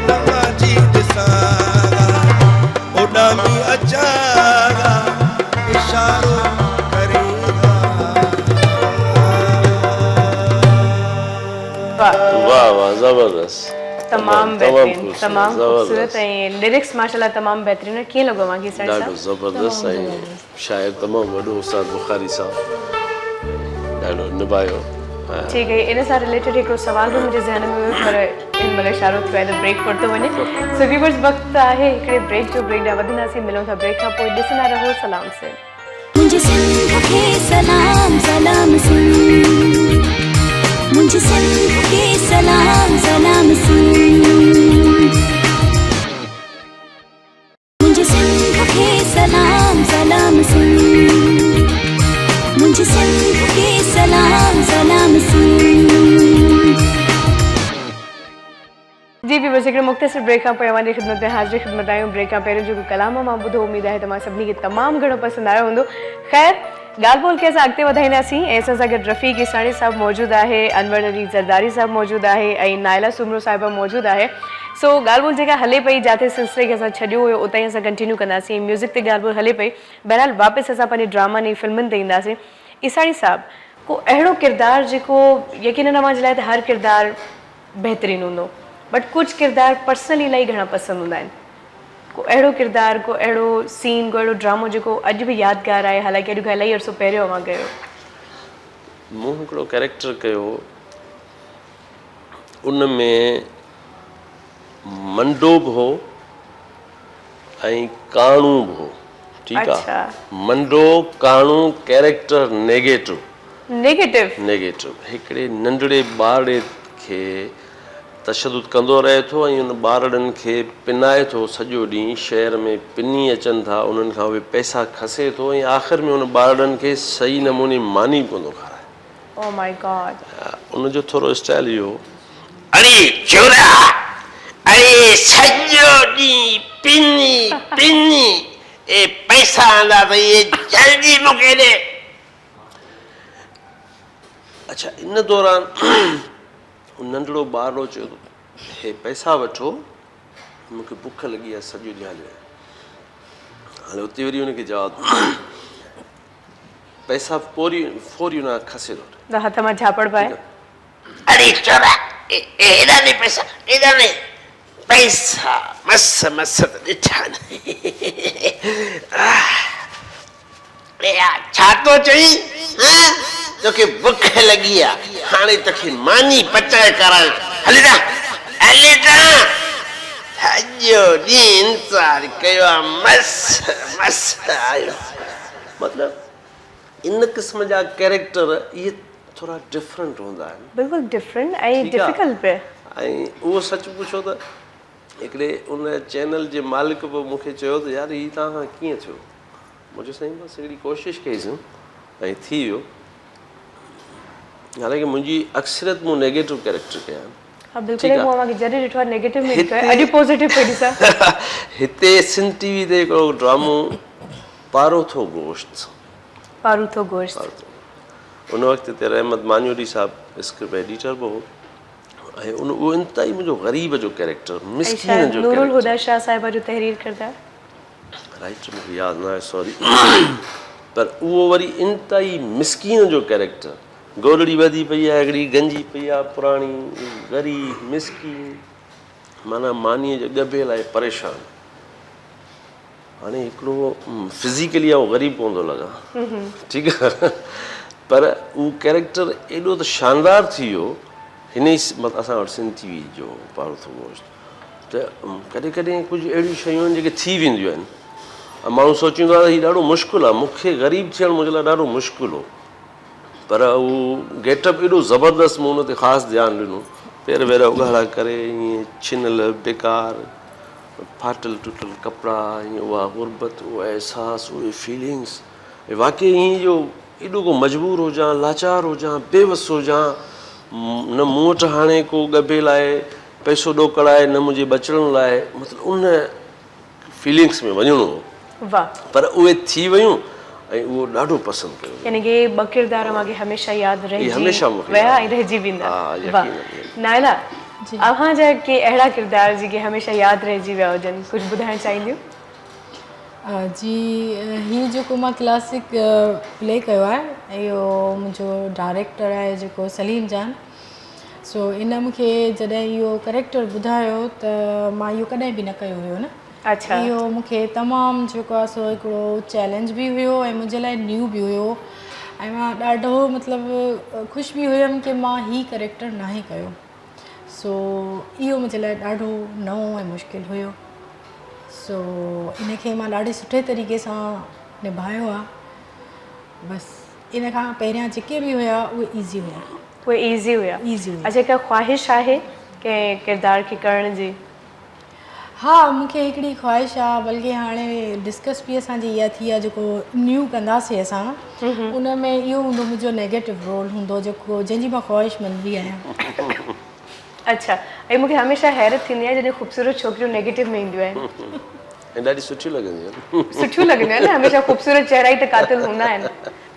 نه مانجهي ڏسان ها اڏامي اچان ها اشارو ڪرين ها. واه واه زبردست تمام بهترين تمام خوبصورت ۽ لرڪس ماشاءالله تمام بهترين ڪيئن لڳو اوهان کي سر صاحب؟ ڏاڍو زبردست ۽ شاعر تمام وڏو استاد بخاري صاحب ڏاڍو نڀايو. ٺيڪ آهي ان سان رليٽيڊ هڪڙو سوال به منهنجي ذهن ۾ هيو پر هن مهل اشارو ٿيو آهي ته بريڪ ورتو وڃي سو ويورز وقت آهي هڪڙي بريڪ جو بريڪ ڏانهن وڌنداسين ملون ٿا بريڪ کان پوء ڏسندا رهو سلام سنڌ. منهنجي سنڌ کي سلام سلام سنڌ منهنجي سنڌ کي سلام سلام سنڌ منهنجي سنڌ کي سلام سلام سنڌ منهنجي سنڌ کي سلام سلام سنڌ. جي ويورز هڪڙي مختصر بريڪ کان پوء اوهان جي خدمت ۾ حاضر خدمت آهيون بريڪ کان پهريون جيڪو ڪلام اوهان ٻڌو اميد آهي توهان سڀني کي تمام گهڻو پسند آيو هوندو خير ڳالهه ٻولهه کي اسان اڳتي وڌائينداسين ۽ اسان سان گڏ رفيق عيساڻي صاحب موجود آهي انور علي زرداري صاحب موجود آهي ۽ نائله سومرو صاحبه موجود آهي سو ڳالهه ٻولهه جيڪا هلي پئي جاٿي سلسلي کي اسان ڇڏيو هيو اتان ئي اسان ڪنٽينيو ڪنداسين ميوزڪ تي ڳالهه ٻولهه هلي پئي بهرحال واپس اسان پنهنجي ڊرامن ۽ فلمن تي اينداسين عيساڻي صاحب ڪو اهڙو ڪردار جيڪو يقينن اوهان جي لاء ته هر ڪردار بهترين هوندو بٽ ڪجهه ڪردار پرسنلي الائي گهڻا پسند هوندا آهن ڪو اهڙو ڪردار ڪو اهڙو سين ڪو اهڙو ڊرامو جيڪو اڄ به يادگار آهي حالانڪه اڄ کان الائي عرصو پهريون اوهان ڪيو. مون هڪڙو ڪيريڪٽر ڪيو ان ۾ منڊو به هو ۽ ڪاڻو به هو ٺيڪ آ منڊو ڪاڻو ڪيريڪٽر نيگيٽو. نيگيٽو. نيگيٽو هڪڙي ننڍڙي ٻارڙي کي تشدد ڪندو رهي ٿو ۽ ان ٻارڙن کي پنائي ٿو سڄو ڏينهن شهر ۾ پني اچن ٿا انهن کان اهي پئسا کسي ٿو ۽ آخر ۾ ان ٻارڙن کي صحيح نموني ماني به ڪونه ٿو کارائي. Oh my God. ان جو ٿورو اسٽائل اهو هو. اڙي ڇورا اڙي سڄو ڏينهن پني پني اي پئسا آندا اٿئي اهي جلدي مون کي ڏي. اڇا ان دوران ننڍڙو ٻارڙو چيو ته هي پئسا وٺو مون کي بک لڳي آهي سڄو ڏينهن هليو آهيان هاڻي اتي وري ان کي جواب پئسا پوري فوري ان کان کسي ٿو وٺي. ته هٿ مان جهاپڙ پائي. اڙي چورا هيڏانهن ڏي پئسا هيڏانهن ڏي پئسا مس مس ته ڏٺا ناهن. ڇا ٿو چئين؟ هان؟ توکي بک لڳي آ، هاڻي توکي ماني پچائي کارايان. هل هتان، هل هتان. سڄو ڏينهن انتظار ڪيو آ، مس مس آيو. مطلب ان قسم جا ڪيريڪٽر اهي ٿورا ڊفرنٽ هوندا آهن. بلڪل ڊفرنٽ ۽ ڊفيڪلٽ به. ۽ اهو سچ پڇو ته هڪڙي ان چينل جي مالڪ به مون کي چيو ته يار هي توهان کان ڪيئن ٿيو؟ مون چيو سائين بس هڪڙي ڪوشش ڪئيسين ۽ ٿي ويو. حالانڪه منهنجي اڪثريت مون نيگيٽو ڪيريڪٽر ڪيا آهن. ها بلڪل مون اوهان کي جڏهن ڏٺو آهي نيگيٽو ۾ ڏٺو آهي اڄ پازيٽو پئي ڏسان. هتي سنڌ ٽي وي تي هڪڙو ڊرامو پاروٿو گوشت. پاروٿو گوشت. ان وقت هتي رحمت ماڃوري صاحب اسڪرپٽ ايڊيٽر به هو. ۽ ان اهو انتهائي منهنجو غريب جو ڪيريڪٽر مسڪين جو نور الهديٰ شاهه صاحبه جو تحرير ڪرده. رائيٽر مونکي ياد نه آهي سوري. پر اهو وري انتهائي مسڪين جو ڪيريڪٽر، گودڙي ٻڌي پئي آهي، هڪڙي گنجي پئي آهي پراڻي، غريب، مسڪين، معنيٰ مانيء جي ڳڀي لاء پريشان. هاڻي هڪڙو فزيڪلي آئون غريب ڪونه ٿو لڳان ٺيڪ آهي پر اهو ڪيريڪٽر ايڏو ته شاندار ٿي ويو هن ئي مطلب اسان وٽ سنڌ ٽي وي جو پاروٿو گوشت ته ڪڏهن ڪڏهن ڪجهه اهڙيون شيون آهن جيڪي ٿي وينديون آهن ۽ ماڻهو سوچيندو آهي ته هي ڏاڍو مشڪل آهي مون کي غريب ٿيڻ منهنجي لاء ڏاڍو مشڪل هو پر اهو گيٽ اپ ايڏو زبردست مون ان تي خاص ڌيان ڏنو پير وير اگهاڙا ڪري ائين ڇنل بيڪار ڦاٽل ٽٽل ڪپڙا ۽ اها غربت اهو احساس اهي فيلنگس ۽ واقعي ائين جو ايڏو ڪو مجبور هجان لاچار هجان بي وس هجان نه مون وٽ هاڻي ڪو ڳڀي لاء پئسو ڏوڪڙ آهي نه منهنجي ٻچڙن لاء مطلب ان فيلنگس ۾ وڃڻو هو پر اهي ٿي ويون ۽ اهو ڏاڍو پسند ڪيو ويو. يعني ڪي ٻه ڪردار اوهان کي هميشه ياد رهجي ويا ۽ رهجي ويندا. واھ نائلا اوهان جا ڪي اهڙا ڪردار جيڪي هميشه ياد رهجي ويا هجن ڪجهه ٻڌائڻ چاهينديون؟ جي هي جيڪو مان ڪلاسڪ پلي ڪيو آهي اهو منهنجو ڊائريڪٽر آهي جيڪو سليم جان سو ان مون کي جڏهن اهو ڪريڪٽر ٻڌايو ته مان اهو ڪڏهن به نه ڪيو هيو نه اهو مون کي تمام جيڪو آهي سو هڪڙو چئلينج به هيو ۽ منهنجي لاء نيو به هيو ۽ مان ڏاڍو مطلب خوش به هيم ڪي مان هي ڪريڪٽر ناهي ڪيو سو اهو منهنجي لاء ڏاڍو نئون ۽ مشڪل هيو سو ان کي مان ڏاڍي سٺي طريقي سان نڀايو آهي بس ان کان پهريان جيڪي به هيا اهي ايزي هيا. اهي ايزي هيا. اڇا ڪا خواهش آهي ڪنهن ڪردار کي ڪرڻ جي؟ ها مون کي هڪڙي خواهش آ بلڪه هاڻي ڊسڪس به اسان جي اها ٿي آ جيڪو نيو ڪنداسي اسان ان ۾ اهو هوندو منهنجو نيگيٽو رول هوندو جيڪو جنهن جي مان خواهشمند به آهيان. اڇا ۽ مون کي هميشه حيرت ٿيندي آهي جڏهن خوبصورت ڇوڪريون نيگيٽو ۾ اينديون آهن. ۽ ڏاڍي سٺيون لڳنديون آهن. سٺيون لڳنديون آهن نه هميشه خوبصورت چهرا ئي ته قاتل هوندا آهن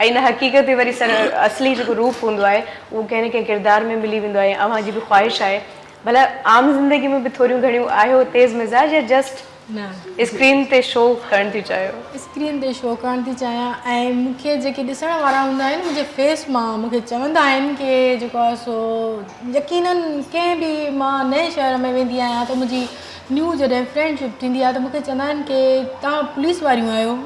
۽ ان حقيقت وري سر اصلي جيڪو روپ هوندو آهي اهو ڪنهن نه ڪنهن ڪردار ۾ ملي ويندو آهي اوهان جي به خواهش آهي ڀلا عام زندگي ۾ به ٿوريون گهڻيون آهيو تيز مزاج يا جسٽ نه. اسڪرين تي شو ڪرڻ ٿي چاهيو؟ اسڪرين تي شو ڪرڻ ٿي چاهيان ۽ مون کي جيڪي ڏسڻ وارا هوندا آهن منهنجي فيس مان مون کي چوندا آهن ڪي جيڪو آهي سو يقينن ڪنهن به مان نئين شهر ۾ ويندي آهيان ته منهنجي نيو جڏهن فرينڊشپ ٿيندي آهي ته مون کي چوندا آهن ڪي توهان پوليس واريون آهيو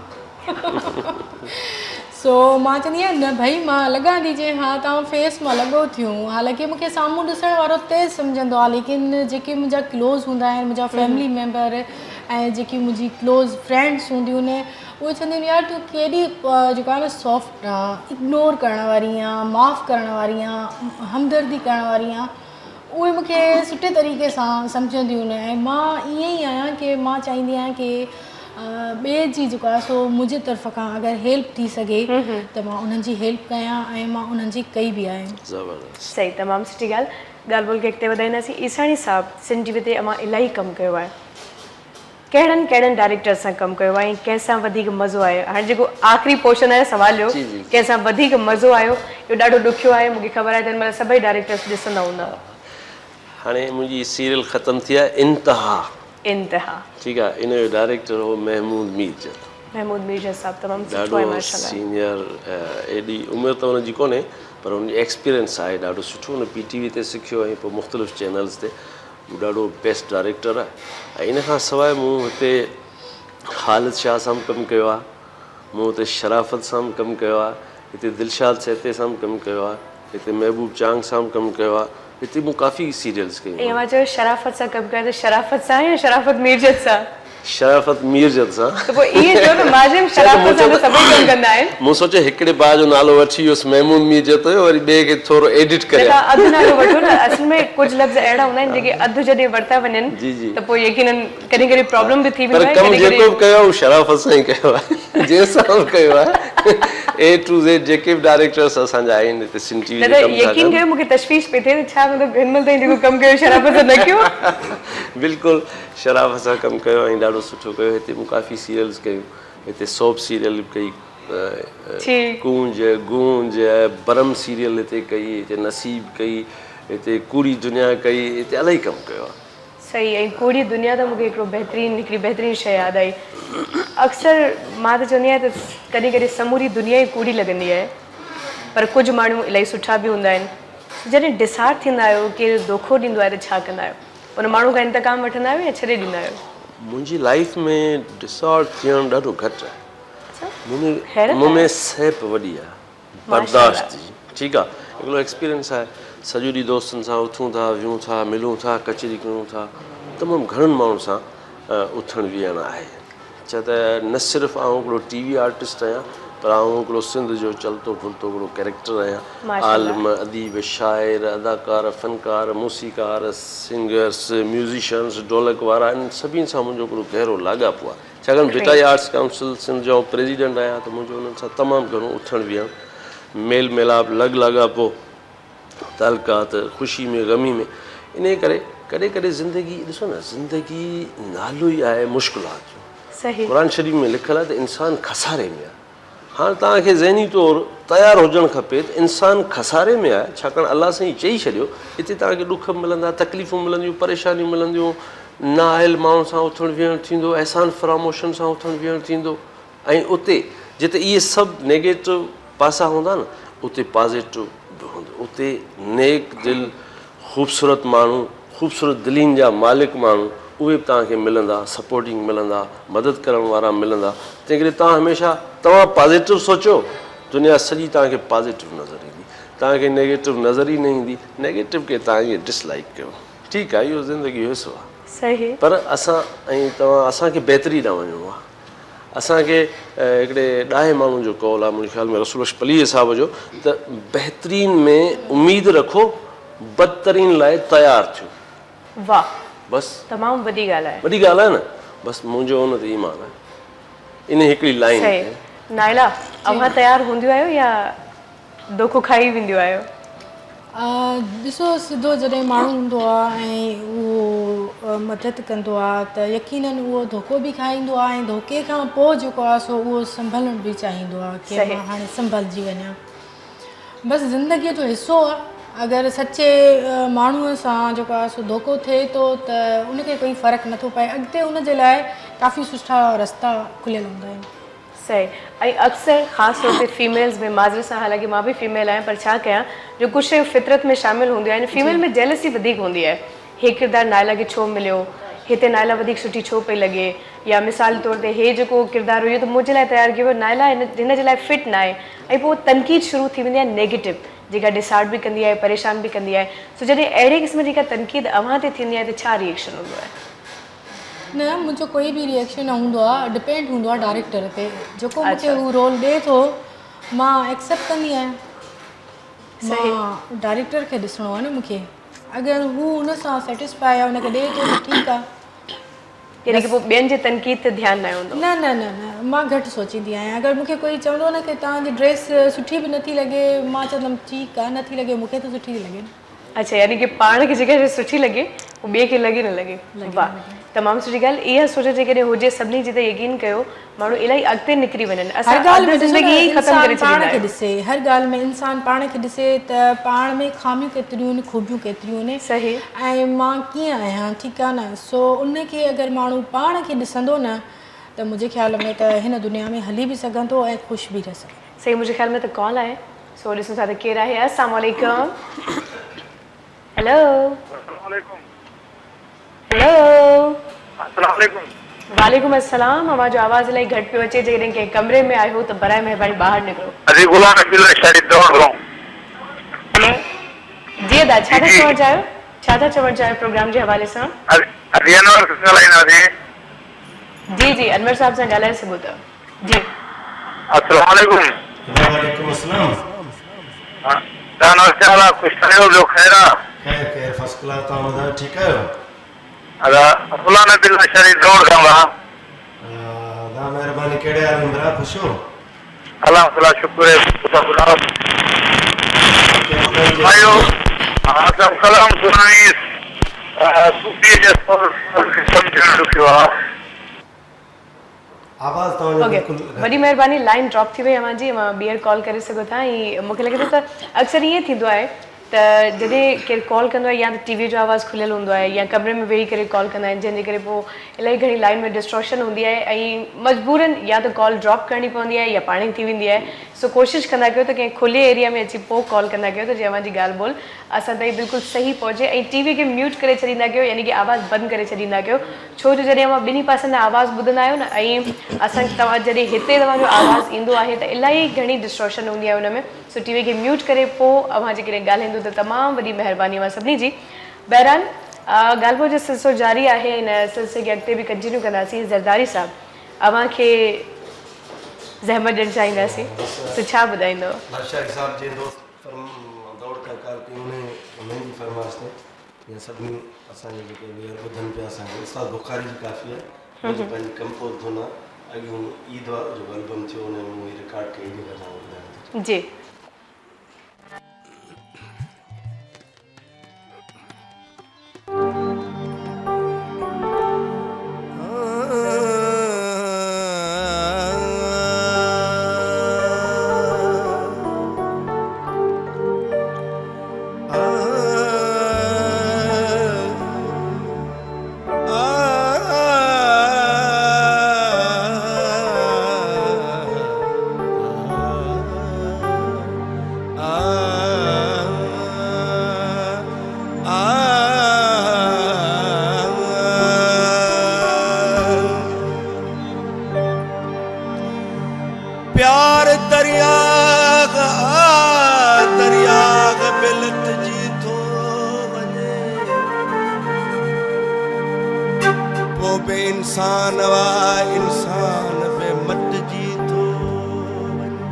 سو مان چوندي آهيان نه ڀئي مان لڳان ٿي چي ها توهان فيس مان لڳو ٿيون حالانڪه مون کي سامهون ڏسڻ وارو تيز سمجهندو آهي ليڪن جيڪي منهنجا ڪلوز هوندا آهن منهنجا فيملي ميمبر ۽ جيڪي منهنجي ڪلوز فرينڊس هونديون آهن اهي چونديون آهن يار تون ڪيڏي جيڪو آهي نه سافٽ آن اگنور ڪرڻ واري آن معاف ڪرڻ واري آن همدردي ڪرڻ واري آن اهي مون کي سٺي طريقي سان سمجهنديون آهن ۽ مان ائين ئي آهيان ڪي مان چاهيندي آهيان ڪي ٻئي جي جيڪو آهي سو منهنجي طرف کان اگر هيلپ ٿي سگهي ته مان انهن جي هيلپ ڪيان ۽ مان انهن جي ڪئي به آهي. زبردست. صحيح تمام سٺي ڳالهه ڳالهه ٻولهه کي اڳتي وڌائينداسين عيساڻي صاحب سنڌ ٽي وي تي اوهان الاهي ڪم ڪيو آهي ڪهڙن ڪهڙن ڊائريڪٽرز سان ڪم ڪيو آهي ۽ ڪنهن سان وڌيڪ مزو آيو هاڻي جيڪو آخري پورشن آهي سوال جو ڪنهن سان وڌيڪ مزو آيو اهو ڏاڍو ڏکيو آهي مون کي خبر آهي ته هن مهل سڀئي ڊائريڪٽرز ڏسندا هوندا. هاڻي منهنجي سيريل ختم ٿي آهي انتها. انتها. ٺيڪ آهي ان جو ڊائريڪٽر هو محمود ميرجت. محمود ميرجت صاحب تمام سٺو آهي ڏاڍو ماشاء الله. سينيئر ايڏي عمر ته ان جي ڪونهي پر ان جي ايڪسپيرينس آهي ڏاڍو سٺو ان پي ٽي وي تي سکيو ۽ پوء مختلف چينلز تي هو ڏاڍو بيسٽ ڊائريڪٽر آهي ۽ ان کان سواء مون هتي خالد شاهه سان به ڪم ڪيو آهي مون هتي شرافت سان به ڪم ڪيو آهي هتي دلشاد سهتي سان به ڪم ڪيو آهي هتي محبوب چانگ سان به ڪم ڪيو آهي هتي مون ڪافي سيريلز ڪيون آهن. اوهان چيو شرافت سان ڪم ڪيو آهي ته شرافت سان يا شرافت ميرجت سان؟ شرافت ميرجت سان. ته پوء ائين چئو نه مان چيم شرافت سان ته سڀئي ڪم ڪندا آهن. مون سوچيو هڪڙي ڀاء جو نالو وٺي ويس محمود ميرجت هيو وري ٻئي کي ٿورو ايڊٽ نه ڪريان. توهان اڌ نالو وٺو نه اصل ۾ ڪجهه لفظ اهڙا هوندا آهن جيڪي اڌ جڏهن ورتا وڃن ته پوء يقينن ڪڏهن ڪڏهن پرابلم به ٿي پر ويندو آهي ڪم ڪڏهن جيڪو ڪڏهن به ڪيو آهي اهو شرافت سان ئي ڪيو آهي جنهن سان به ڪيو آهي اي ٽو زيڊ جيڪي به ڊائريڪٽرس اسان جا آهن هتي سنڌ ٽي وي نه تي ته ڪم ٿا يقين ڪن. ڪيو مون کي تشويش پئي ٿئي ته ڇا مطلب هن مهل تائين جيڪو ڪم ڪيو شرافت سان نه ڪيو. بلڪل شرافت سان ڪم ڪيو ۽ ڏاڍو سٺو ڪيو هتي مون ڪافي سيريلز ڪيون هتي سوپ سيريل به ڪئي ڪونج گونج برم سيريل هتي ڪئي هتي نصيب ڪئي هتي ڪوڙي دنيا ڪئي هتي الاهي ڪم ڪيو آهي. صحيح ۽ ڪوڙي دنيا ته مونکي هڪڙو بهترين هڪڙي بهترين شيء ياد آئي اڪثر مان ته چوندي آهيان ته ڪڏهن ڪڏهن سموري دنيا ئي ڪوڙي لڳندي آهي پر ڪجهه ماڻهو الاهي سٺا به هوندا آهن. جڏهن ڊسهارٽ ٿيندا آهيو، ڪير دوکو ڏيندو آهي ته ڇا ڪندا آهيو؟ ان ماڻهو کان انتقام وٺندا آهيو يا ڇڏي ڏيندا آهيو؟ منهنجي لائيف ۾ ڊسهارٽ ٿيڻ ڏاڍو گهٽ آهي. مون ۾ سهپ وڏي آهي برداشت جي ٺيڪ آهي هڪڙو ايڪسپيرينس آهي سڄو ڏينهن دوستن سان اٿون ٿا ويهون ٿا ملون ٿا ڪچهري ڪيون ٿا تمام گهڻن ماڻهن سان اٿڻ ويهڻ آهي ڇا ته نه صرف آئون هڪڙو ٽي وي آرٽسٽ آهيان پر آئون هڪڙو سنڌ جو چلتو ڦلتو هڪڙو ڪيريڪٽر آهيان عالم اديب شاعر اداڪار فنڪار موسيقار سنگرس ميوزيشنس ڍولڪ وارا انهن سڀني سان منهنجو هڪڙو گهرو لاڳاپو آهي ڇاڪاڻ ڀٽائي آرٽس ڪائونسل سنڌ جو آئون پريزيڊنٽ آهيان ته منهنجو انهن سان تمام گهڻو اٿڻ ويهڻ، ميل ميلاپ، لڳ لاڳاپو، تعلقات، خوشي ۾ غمي ۾ انهيء ڪري ڪڏهن ڪڏهن زندگي ڏسو نه زندگي نالو ئي آهي مشڪلات جو. قرآن شريف ۾ لکيل آهي ته انسان خساري ۾ آهي. هاڻ توهان کي ذهني طور تيار هجڻ کپي ته انسان خساري ۾ آهي، ڇاڪاڻ الله سائين چئي ڇڏيو، هتي توهان کي ڏک به ملندا، تڪليفون ملنديون، پريشانيون ملنديون، نااهل ماڻهن سان اٿڻ ويهڻ ٿيندو، احسان فراموشن سان اٿڻ ويهڻ ٿيندو ۽ اتي جتي اهي سڀ نيگيٽو پاسا هوندا نه اتي پازيٽو به هوندو، اتي نيڪ دل خوبصورت ماڻهو، خوبصورت دلين جا مالڪ ماڻهو اهي به توهان کي ملندا، سپورٽنگ ملندا، مدد ڪرڻ وارا ملندا، تنهنڪري توهان هميشه توهان پازيٽو سوچو، دنيا سڄي توهان کي پازيٽو نظر ايندي، توهان کي نيگيٽو نظر ئي نه ايندي، نيگيٽو کي توهان ائين ڊس لائيڪ ڪيو، ٺيڪ آهي اهو زندگي جو حصو آهي، پر اسان ۽ توهان اسان کي بهتري ڏانهن وڃڻو آهي. اسان کي هڪڙي ڏاهي ماڻهو جو قول آهي منهنجي خيال ۾ رسول بخش پليجي صاحب جو ته بهترين ۾ اميد رکو بدترين لاء تيار ٿيو. واھ بس تمام وڏي ڳالهه آهي. وڏي ڳالهه آهي نه بس منهنجو ان تي ايمان آهي انهي هڪڙي لائين تي. صحيح نائلا اوهان تيار هونديون آهيو يا دوکو کائي وينديون آهيو. ڏسو سڌو جڏهن ماڻهو هوندو آ ۽ اهو مدد ڪندو آ ته يقينن اهو ڌوڪو به کائيندو آ ۽ ڌوڪي کان پوء جيڪو آ سو اهو سنڀلڻ به چاهيندو آ ڪي مان هاڻي سنڀلجي وڃان بس زندگي جو حصو آ اگر سچي ماڻهو سان جيڪو آ سو ڌوڪو ٿئي ٿو ته ان کي ڪوئي فرق نٿو پئي اڳتي ان جي لاء ڪافي سٺا رستا کليل هوندا آهن. صحيح ۽ اڪثر خاص طور تي فيميلز ۾ معذرت سان حالانڪه مان به فيميل آهيان پر ڇا ڪيان جو ڪجهه شيون فطرت ۾ شامل هونديون آهن فيميل ۾ جيلسي وڌيڪ هوندي آهي هي ڪردار نائلا کي ڇو مليو هتي نائلا وڌيڪ سٺي ڇو پئي لڳي يا مثال طور تي هي جيڪو ڪردار هيو ته منهنجي لاء تيار ڪيو ويو نائلا هن هن جي لاء فٽ ناهي ۽ پوء تنقيد شروع ٿي ويندي آهي نيگيٽو جيڪا ڊسهارٽ به ڪندي آهي پريشان به ڪندي آهي سو جڏهن اهڙي قسم جي ڪا تنقيد اوهان تي ٿيندي آهي ته ڇا ريئيڪشن هوندو آهي. نه منهنجو ڪوئي به ريئيڪشن نه هوندو آ ڊپينڊ هوندو آ ڊائريڪٽر تي جيڪو مون کي هو رول ڏي ٿو مان ايڪسيپٽ ڪندي آهيان مان ڊائريڪٽر کي ڏسڻو آ نه مون کي اگر هو ان سان سيٽسفائي آ ان کي ڏي ٿو ته ٺيڪ آ يعني ڪي پوء ٻين جي تنقيد تي ڌيان نه هوندو. نه نه نه نه مان گهٽ سوچيندي آهيان اگر مون کي ڪوئي چوندو نه ڪي توهان جي ڊريس سٺي به نٿي لڳي مان چوندم ٺيڪ آ نٿي لڳي مون کي ته سٺي ٿي لڳي نه. اڇا يعني ڪي پاڻ کي جيڪا شي سٺي لڳي هو ٻئي کي لڳي نه لڳي واھ تمام سٺي ڳالهه اها سوچ جيڪڏهن هجي سڀني جي ته يقين ڪيو ماڻهو الاهي اڳتي نڪري وڃن هر اسان ڳالهه اڌ ۾ ڏسو زندگي نه ائين ئي ختم انسان ڪري پاڻ ڇڏيندا کي آهيون. ڏسي هر ڳالهه ۾ انسان پاڻ کي ڏسي ته پاڻ ۾ خاميون ڪيتريون آهن خوبيون ڪيتريون آهن صحيح. ۽ مان ڪيئن آهيان ٺيڪ آهي نه سو ان کي اگر ماڻهو پاڻ کي ڏسندو نه ته منهنجي خيال ۾ ته هن دنيا ۾ هلي به سگهندو ۽ خوش به رهي سگهندو. صحيح منهنجي خيال ۾ ته ڪال آهي. سو ڏسون ٿا ته ڪير آهي السلام عليڪم هيلو السلام عليڪم هيلو السلام عليڪم وعليڪم السلام اوهان جو آواز الاهي گهٽ پيو اچي جيڪڏهن ڪنهن ڪمري ۾ آهيو ته برائي مهرباني ٻاهر نڪرو. جي غلام نبي لاشاري دوڙ رون. جي ادا ڇا جي ٿا جي چوڻ چاهيو ڇا ٿا چوڻ چاهيو پروگرام جي حوالي سان. جي انور سان ڳالهائينداسين. جي جي انور صاحب سان ڳالهائي سگهو ٿا. جي. السلام عليڪم. وعليڪم السلام. ها ڇا حال آ خوش آهيو ٻيو خير آ. خير خير فرسٽ ڪلاس توهان ٻڌايو ٺيڪ آهيو. ادا غلام نبي لاشاري دوڙ کان ڀا. ادا مهرباني ڪهڙي حال ۾ ڀرا خوش هو. الحمدلله شڪر اي تسان ٻڌايو. آيو ها سڀ ڪلام سڻائي صوفي جي سر کي سمجهڻ ڏکيو آ. آواز توهان جو اوڪي بلڪل گهٽ. وڏي مهرباني لائين ڊراپ ٿي وئي اوهان جي اوهان ٻيهر ڪال ڪري سگهو ٿا ۽ مون کي لڳي ٿو ته اڪثر ائين ٿيندو آهي ته جڏهن ڪير ڪال ڪندو آهي يا ته ٽي وي جو آواز کليل هوندو آهي يا ڪمري ۾ ويهي ڪري ڪال ڪندا آهن جنهن جي ڪري پوء الاهي گهڻي لائين ۾ ڊسٽورشن هوندي آهي ۽ مجبورن يا ته ڪال ڊراپ ڪرڻي پوندي آهي يا پاڻ ئي ٿي ويندي آهي سو ڪوشش ڪندا ڪيو ته ڪنهن کلي ايريا ۾ اچي پوء ڪال ڪندا ڪيو ته جيئن اوهان جي ڳالهه ٻولهه اسان تائين بلڪل صحيح پهچي ۽ ٽي وي کي ميوٽ ڪري ڇڏيندا ڪيو يعني ڪي آواز بند ڪري ڇڏيندا ڪيو ڇو جو جڏهن اوهان ٻنهي پاسن کان آواز ٻڌندا آهيو نه ۽ اسان توهان جڏهن هتي توهان جو آواز ايندو آهي ته الاهي گهڻي ڊسٽورشن هوندي آهي ان ۾ سو ٽي وي کي ميوٽ ڪري پو اوهان جيڪڏهن ڳالهائيندو ته تمام وڏي مهرباني اوهان سڀني جي. بهرحال ڳالهه ٻولهه جو سلسلو جاري آهي ان سلسلي کي اڳتي به ڪنٽينيو ڪنداسين زرداري صاحب اوهان کي زحمت ڏيڻ چاهينداسين سو ڇا ٻڌائيندو. بادشاهي صاحب جنهن دوست دوڙ کان ڪال ڪئي انهي انهن جي فرمائش تي يا سڀني اسان جي جيڪي ويئر ٻڌن پيا اسان کي استاد بخاري جي ڪافي آهي منهنجي پنهنجي ڪمپوز ڌن آهي اڳيون عيد وارو جيڪو البم ٿيو ان ۾ مون هي رڪارڊ ڪئي جيڪا توهان کي ٻڌائڻ ٿو چاهيان. جي. پيار درياهه آ درياهه به لٽجي ٿو وڃي پو به انسان آ انسان به مٽجي ٿو وڃي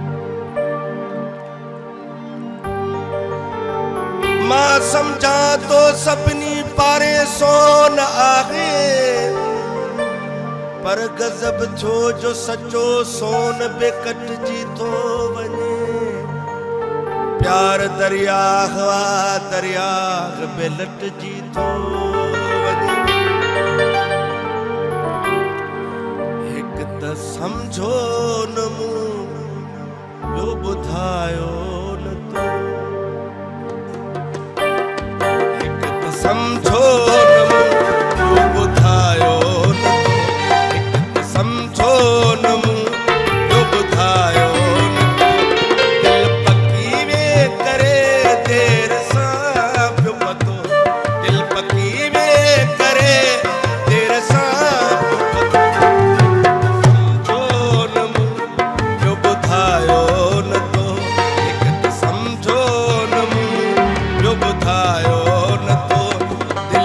مان سمجهان ٿو سڀني پاري سون آهي پر غضب ٿيو جو سچو سون به ڪٽجي ٿو وڃي پيار درياهه آ درياهه به لٽجي ٿو وڃي هڪ ته سمجهو نه مون ٻيو ٻڌايو نه تو هڪ ته سمجهو نه مون ٻيو ٻڌايو نه تو هڪ ته سمجهو نه مون ٻيو ٻڌايو نه تو دل پڪي وي ڪري دير سان پيو پتو دل پڪي وي ڪري دير سان پيو پتو سمجهو نه مون ٻيو ٻڌايو نه تو هڪ ته سمجهو نه مون ٻيو ٻڌايو نه تو دل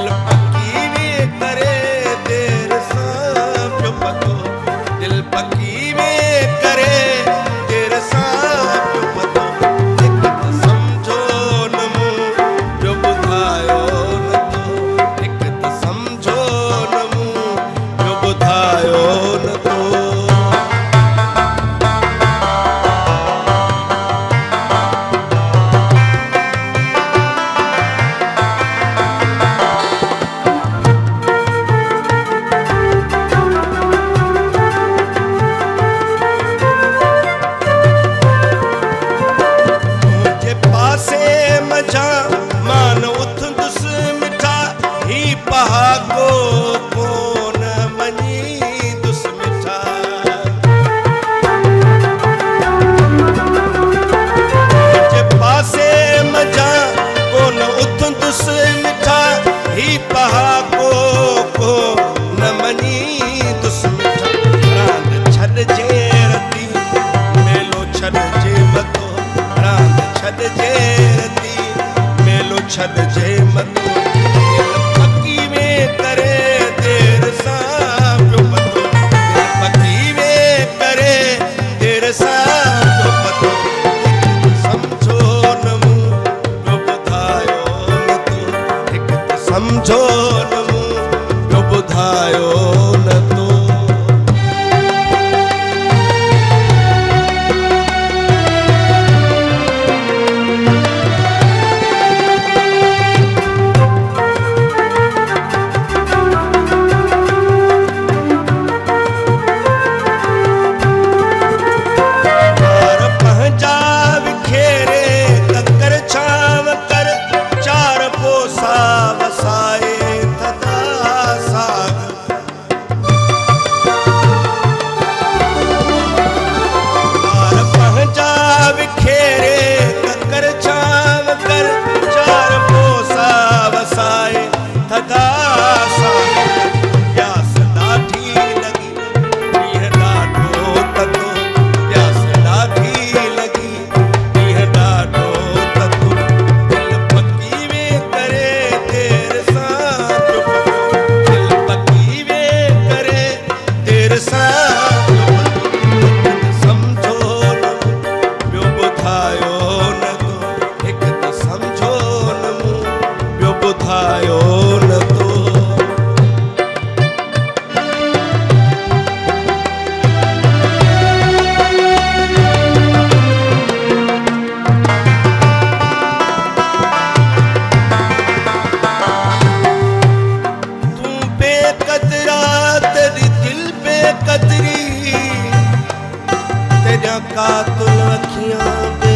اکيان بي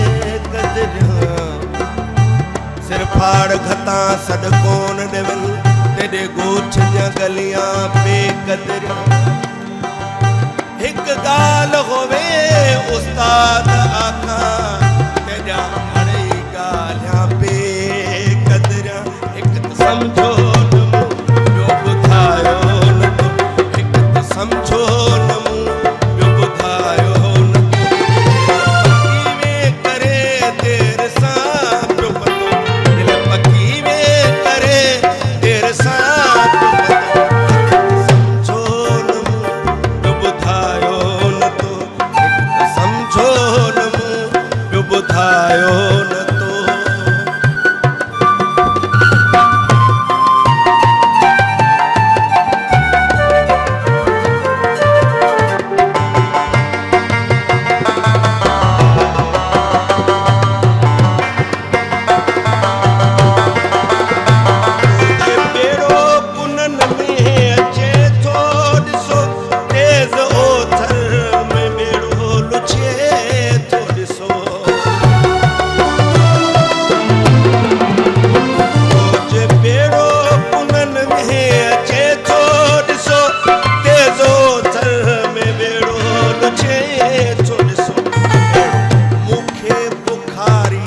قدريان سر ڦاڙ گهتان سڏ ڪون ڏيون تيڏي ڳوٺ جيان ڳليان بي قدريان هڪ ڳالهه هووي استاد آکان تيڏيان اڙي ڳالهيان بي قدريان هڪ ته سمجهو نه مون ٻيو ٻڌايو نه تو هڪ ته سمجهو نه مون ٻيو ٻڌايو نه تو دل پڪي ۾ ڪري دير سان پيو پتو دل پڪي ۾ ڪري دير سان پيو پتو سمجهو نه مون ٻيو ٻڌايو نه تو هڪ ته سمجهو نه مون ٻيو ٻڌايو نه تو. تنهنجي ٻيڙو ڪنن ۾ اچي ٿو ڏسو تيز اوٿر ۾ ٻيڙو لڇي ٿو ڏسو تنهنجي ٻيڙو ڪنن ۾ اچي ٿو ڏسو تيز اوٿر ۾ ٻيڙو لڇي ٿو ڏسو اهڙو مون کي بخاري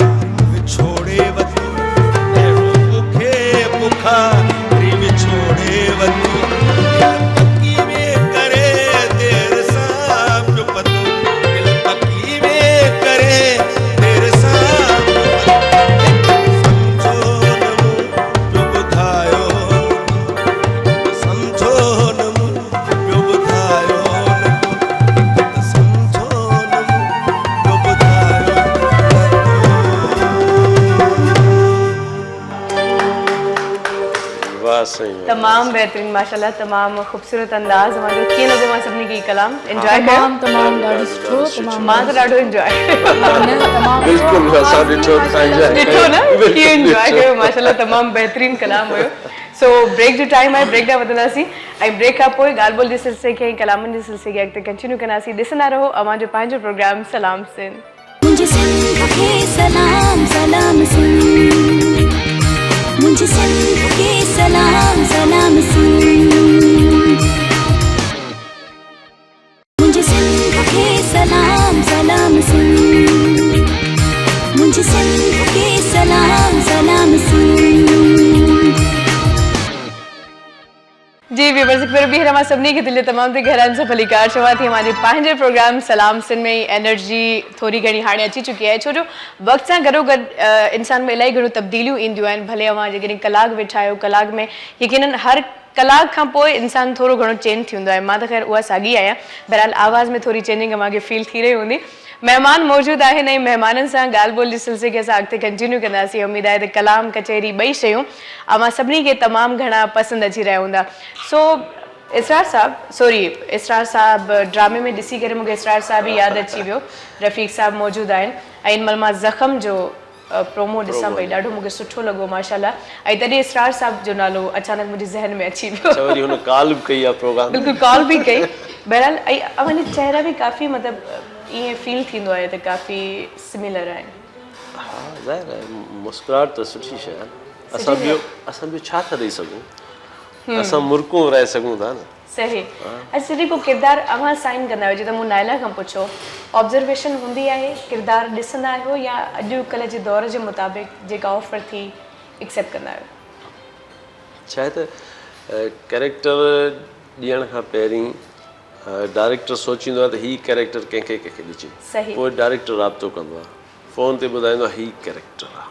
وڇوڙي وتو اهڙو مون کي بخاري وڇوڙي وتو دل پڪي ۾ ڪري دير سان پيو پتو دل پڪي ۾ ڪري دير سان پيو پتو سمجهو نه مون ٻيو ٻڌايو نه سمجهو نه مون ٻيو ٻڌايو نه سمجهو نه مون ٻيو ٻڌايو واهه سائين واهه. تمام بهترين ماشاءالله تمام خوبصورت انداز اوهان جو ڪيئن لڳو اوهان سڀني کي هي ڪلام انجواء ڪيو تمام تمام ڏاڍو سٺو تمام مان ته ڏاڍو انجواء ڪيو تمام بلڪل اسان ڏٺو ته انجواء ڏٺو نه ڪيئن انجواء ڪيو ماشاءالله تمام بهترين ڪلام هيو سو بريڪ جو ٽائيم آهي بريڪ ڏانهن وڌنداسين ۽ بريڪ کان پوء ڳالهه ٻولهه جي سلسلي کي ۽ ڪلامن جي سلسلي کي اڳتي ڪنٽينيو ڪنداسين ڏسندا رهو اوهان جو پنهنجو پروگرام سلام سنڌ. منهنجي سنڌ کي سلام سلام سنڌ منهنجي سنڌ کي سلام سلام سنڌ منهنجي سنڌ کي سلام سلام سنڌ منهنجي سنڌ کي سلام سلام سنڌ. جي ويورز هڪ ڀيرو ٻيهر اوهان سڀني کي دل جي تمام تي گهراين سان ڀليڪار چوان ٿي اوهان جي پنهنجي پروگرام سلام سنڌ ۾ انرجي ٿوري گهڻي هاڻي اچي چڪي آهي ڇو جو وقت سان گڏو گڏ انسان ۾ الاهي گهڻيون تبديليون اينديون آهن ڀلي اوهان جيڪڏهن ڪلاڪ ويٺا آهيو ڪلاڪ ۾ يقينن هر ڪلاڪ کان پوء انسان ٿورو گهڻو چينج ٿي ويندو آهي مان ته خير اها ساڳي آهيان بهرحال آواز ۾ ٿوري چينجنگ اوهان کي فيل ٿي رهي هوندي مهمان موجود آهن ۽ مهمانن سان ڳالهه ٻولهه جي سلسلي کي اسان اڳتي ڪنٽينيو ڪنداسين اميد آهي ته ڪلام ڪچهري ٻئي شيون اوهان سڀني کي تمام گهڻا پسند اچي رهيا هوندا سو اسرار صاحب سوري اسرار صاحب ڊرامي ۾ ڏسي ڪري مونکي اسرار صاحب ئي ياد اچي ويو رفيق صاحب موجود آهن ۽ ان مهل مان زخم جو پرومو ڏسان پئي ڏاڍو مونکي سٺو لڳو ماشاءالله ۽ تڏهن اسرار صاحب جو نالو اچانڪ منهنجي ذهن ۾ اچي ويو. اڇا وري هن ڪال به ڪئي آ پروگرام ۾. بلڪل ڪال به ڪئي بهرحال ۽ اوهان جا چهرا به ڪافي مطلب ائين فيل ٿيندو آهي ته ڪافي سميلر آهن. ها ظاهر آهي مسڪراهٽ ته سٺي شيء آهي اسان ٻيو اسان ٻيو ڇا ٿا ڏئي سگهون اسان مرڪون ورهائي سگهون ٿا نه. صحيح اڇا جڏهن ڪو ڪردار اوهان سائن ڪندا آهيو جيئن ته مون نائلا کان پڇيو آبزرويشن هوندي آهي ڪردار ڏسندا آهيو يا اڄ ڪلهه جي دور جي مطابق جيڪا آفر ٿي ايڪسيپٽ ڪندا آهيو؟ ڇا آهي ته ڪيريڪٽر ڏيڻ کان پهرين ڊائريڪٽر سوچيندو آهي ته هي ڪيريڪٽر ڪنهن کي ڪنهن کي ڏجي پوء ڊائريڪٽر رابطو ڪندو آهي فون تي ٻڌائيندو آهي هي ڪيريڪٽر آهي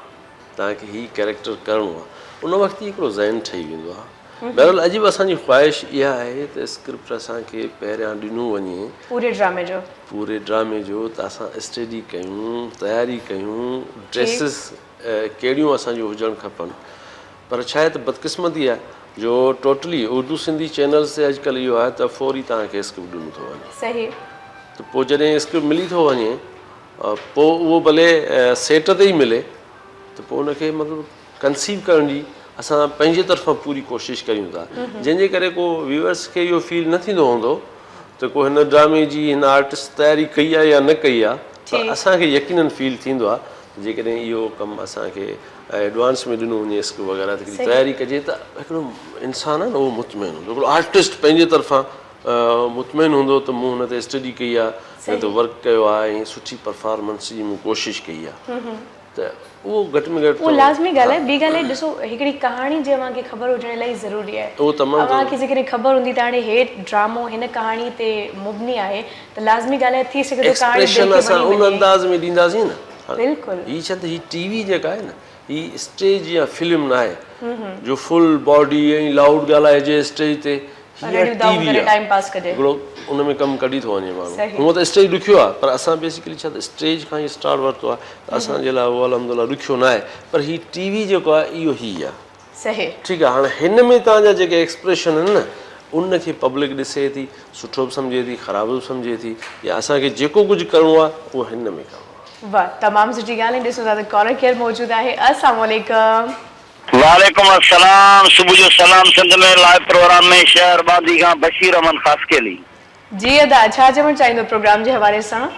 توهان کي هي ڪيريڪٽر ڪرڻو آهي ان وقت ئي هڪڙو ذهن ٺهي ويندو آهي بهرحال اڄ به اسان جي خواهش اها آهي ته اسڪرپٽ اسان کي پهريان ڏنو وڃي. پوري ڊرامي جو. پوري ڊرامي جو ته اسان اسٽڊي ڪيون، تياري ڪيون، ڊريسز ڪهڙيون اسان جون هجڻ کپن پر ڇا آهي ته بدقسمتي آهي جو ٽوٽلي اردو سنڌي چينلز تي اڄڪلهه اهو آهي ته فوري توهان کي اسڪرپٽ ڏنو ٿو وڃي. صحيح. ته پوء جڏهن اسڪرپٽ ملي ٿو وڃي پوء اهو ڀلي سيٽ تي ئي ملي ته پوء ان کي مطلب ڪنسيو ڪرڻ جي اسان پنهنجي طرفان پوري ڪوشش ڪريون ٿا جنهن جي ڪري ڪو ويورس کي اهو فيل نه ٿيندو هوندو ته ڪو هن ڊرامي جي هن آرٽسٽ تياري ڪئي آهي يا نه ڪئي آهي پر اسان کي يقينن فيل ٿيندو آهي ته جيڪڏهن اهو ڪم اسان کي ايڊوانس ۾ ڏنو وڃي اسڪرپٽ وغيره ته هڪڙي تياري ڪجي ته هڪڙو انسان آهي نه اهو مطمئن هوندو هڪڙو آرٽسٽ پنهنجي طرفان مطمئن هوندو ته مون هن تي اسٽڊي ڪئي آهي هن تي ورڪ ڪيو آهي ۽ سٺي پرفارمنس جي مون ڪوشش ڪئي آهي ته اهو گهٽ ۾ گهٽ اهو لازمي ڳالهه آهي ٻي ڳالهه آهي ڏسو هڪڙي ڪهاڻي جي اوهان کي خبر هجڻ الاهي ضروري آهي اهو تمام اوهان کي جيڪڏهن خبر هوندي ته هاڻي هي ڊرامو هن ڪهاڻي تي مبني آهي ته لازمي ڳالهه آهي ٿي سگهي ٿو ڪهاڻي دل ايڪسپريشن کي وڻي اسان ان وڃي. انداز ۾ ڏينداسين نه بلڪل. هي ڇا ته هي ٽي وي جيڪا آهي نه هي اسٽيج يا فلم نه آهي جو فل باڊي ۽ لائوڊ ڳالهائجي اسٽيج تي هي آهي ٽي وي آهي هڪڙو ان ۾ ڪم ڪڍي ٿو وڃي ماڻهو هونء ته اسٽيج ڏکيو آهي پر اسان بيسيڪلي ڇا ته اسٽيج کان ئي اسٽارٽ ورتو آهي ته اسان جي لاء اهو الحمدلله ڏکيو نه آهي پر هي ٽي وي جيڪو آهي اهو هي آهي ٺيڪ آهي هاڻي هن ۾ توهان جا جيڪي ايڪسپريشن آهن نه ان کي پبلڪ ڏسي ٿي سٺو به سمجهي ٿي خراب به سمجهي ٿي يا اسان کي جيڪو ڪجهه ڪرڻو آهي اهو هن ۾ ڪرڻو آهي. واھ تمام سٺي ڳالهه ۽ ڏسون ٿا ته ڪالر ڪير موجود آهي السلام عليڪم. وعليڪم السلام صبح جو سلام سنڌ ۾ لائيو پروگرام ۾ شهر ٻانڌي کان بشير احمد خاصخيلي. جي ادا ڇا چوڻ چاهيندو پروگرام جي حوالي سان.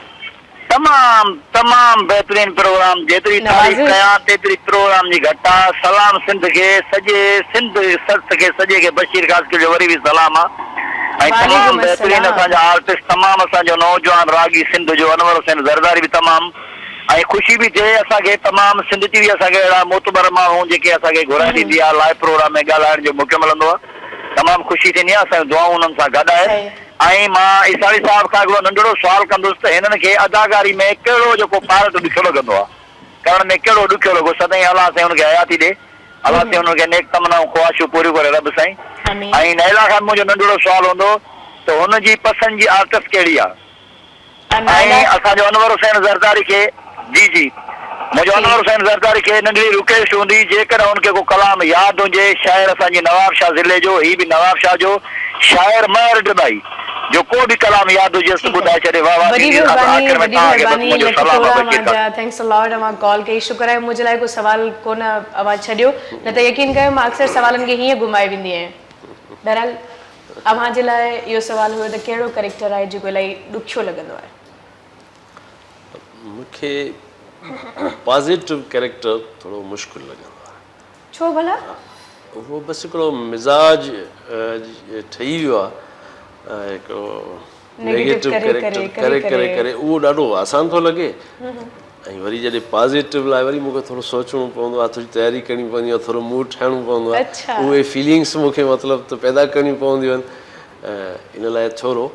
تمام تمام بهترين پروگرام جيتري تعريف نوازش. ڪيان تيتري پروگرام جي گهٽ آ سلام سنڌ کي سڄي سنڌ سرس کي سڄي کي بشير خاصخيلي جو وري به سلام آ ۽ تمام وعليڪم بهترين السلام. اسان جا آرٽسٽ تمام اسان جو نوجوان راڳي سنڌ جو انور حسين زرداري به تمام ۽ خوشي به ٿئي اسان کي تمام سنڌ ٽي وي اسان کي اهڙا معتبر ماڻهو جيڪي اسان کي گهرائي ڏيندي آهي لائيو پروگرام ۾ ڳالهائڻ جو موقعو ملندو آهي تمام خوشي ٿيندي آهي اسان جون دعائون انهن سان گڏ آهن ۽ مان عيساڻي صاحب کان هڪڙو ننڍڙو سوال ڪندس ته هنن کي اداڪاري ۾ ڪهڙو جيڪو پارٽ ڏکيو لڳندو آهي ڪرڻ ۾ ڪهڙو ڏکيو لڳو سدائين الله سائين انهن کي حياتي ڏي الله سائين انهن کي نيڪ تمنائون خواهشون پوريون ڪري رب سائين ۽ نائلا کان منهنجو ننڍڙو سوال هوندو ته هن جي پسند جي آرٽسٽ ڪهڙي آهي. ۽ اسان جو انور حسين زرداري کي جي جي منهنجو انور حسين زرداري کي ننڍڙي رڪويسٽ هوندي جيڪڏهن هن کي ڪو ڪلام ياد هجي شاعر اسان جي نواب شاهه ضلعي جو هي به نواب شاهه جو شاعر مهر ڊٻائي جو ڪو به ڪلام ياد هجيس ته ٻڌائي ڇڏي واه واه وڏي ٿيندي مهرباني آخر ۾ وڏي توهان کي بس مهرباني منهنجو لک سلام آ ٿورا بشير اوهان جا خان. Thanks ا لاٽ اوهان ڪال ڪئي شڪر آهي منهنجي لاء ڪو سوال ڪونه اوهان ڇڏيو نه ته يقين ڪيو مان اڪثر سوالن کي هيئن گهمائي ويندي آهيان بهرحال اوهان جي لاء اهو سوال هيو ته ڪهڙو ڪريڪٽر آهي جيڪو الاهي ڏکيو لڳندو آهي؟ مون کي پازيٽو ڪريڪٽر ٿورو مشڪل لڳندو آهي. ڇو ڀلا؟ اهو بس هڪڙو مزاج ٺهي ويو آهي هڪڙو نيگيٽو ڪريڪٽر ڪري ڪري ڪري اهو ڏاڍو آسان ٿو لڳي ۽ وري جڏهن پازيٽو لاء وري مون کي ٿورو سوچڻو پوندو آهي ٿوري تياري ڪرڻي پوندي آهي ٿورو موڊ ٺاهڻو پوندو آهي اهي فيلنگس مون کي مطلب ته پيدا ڪرڻيون پونديون آهن ان لاء ٿورو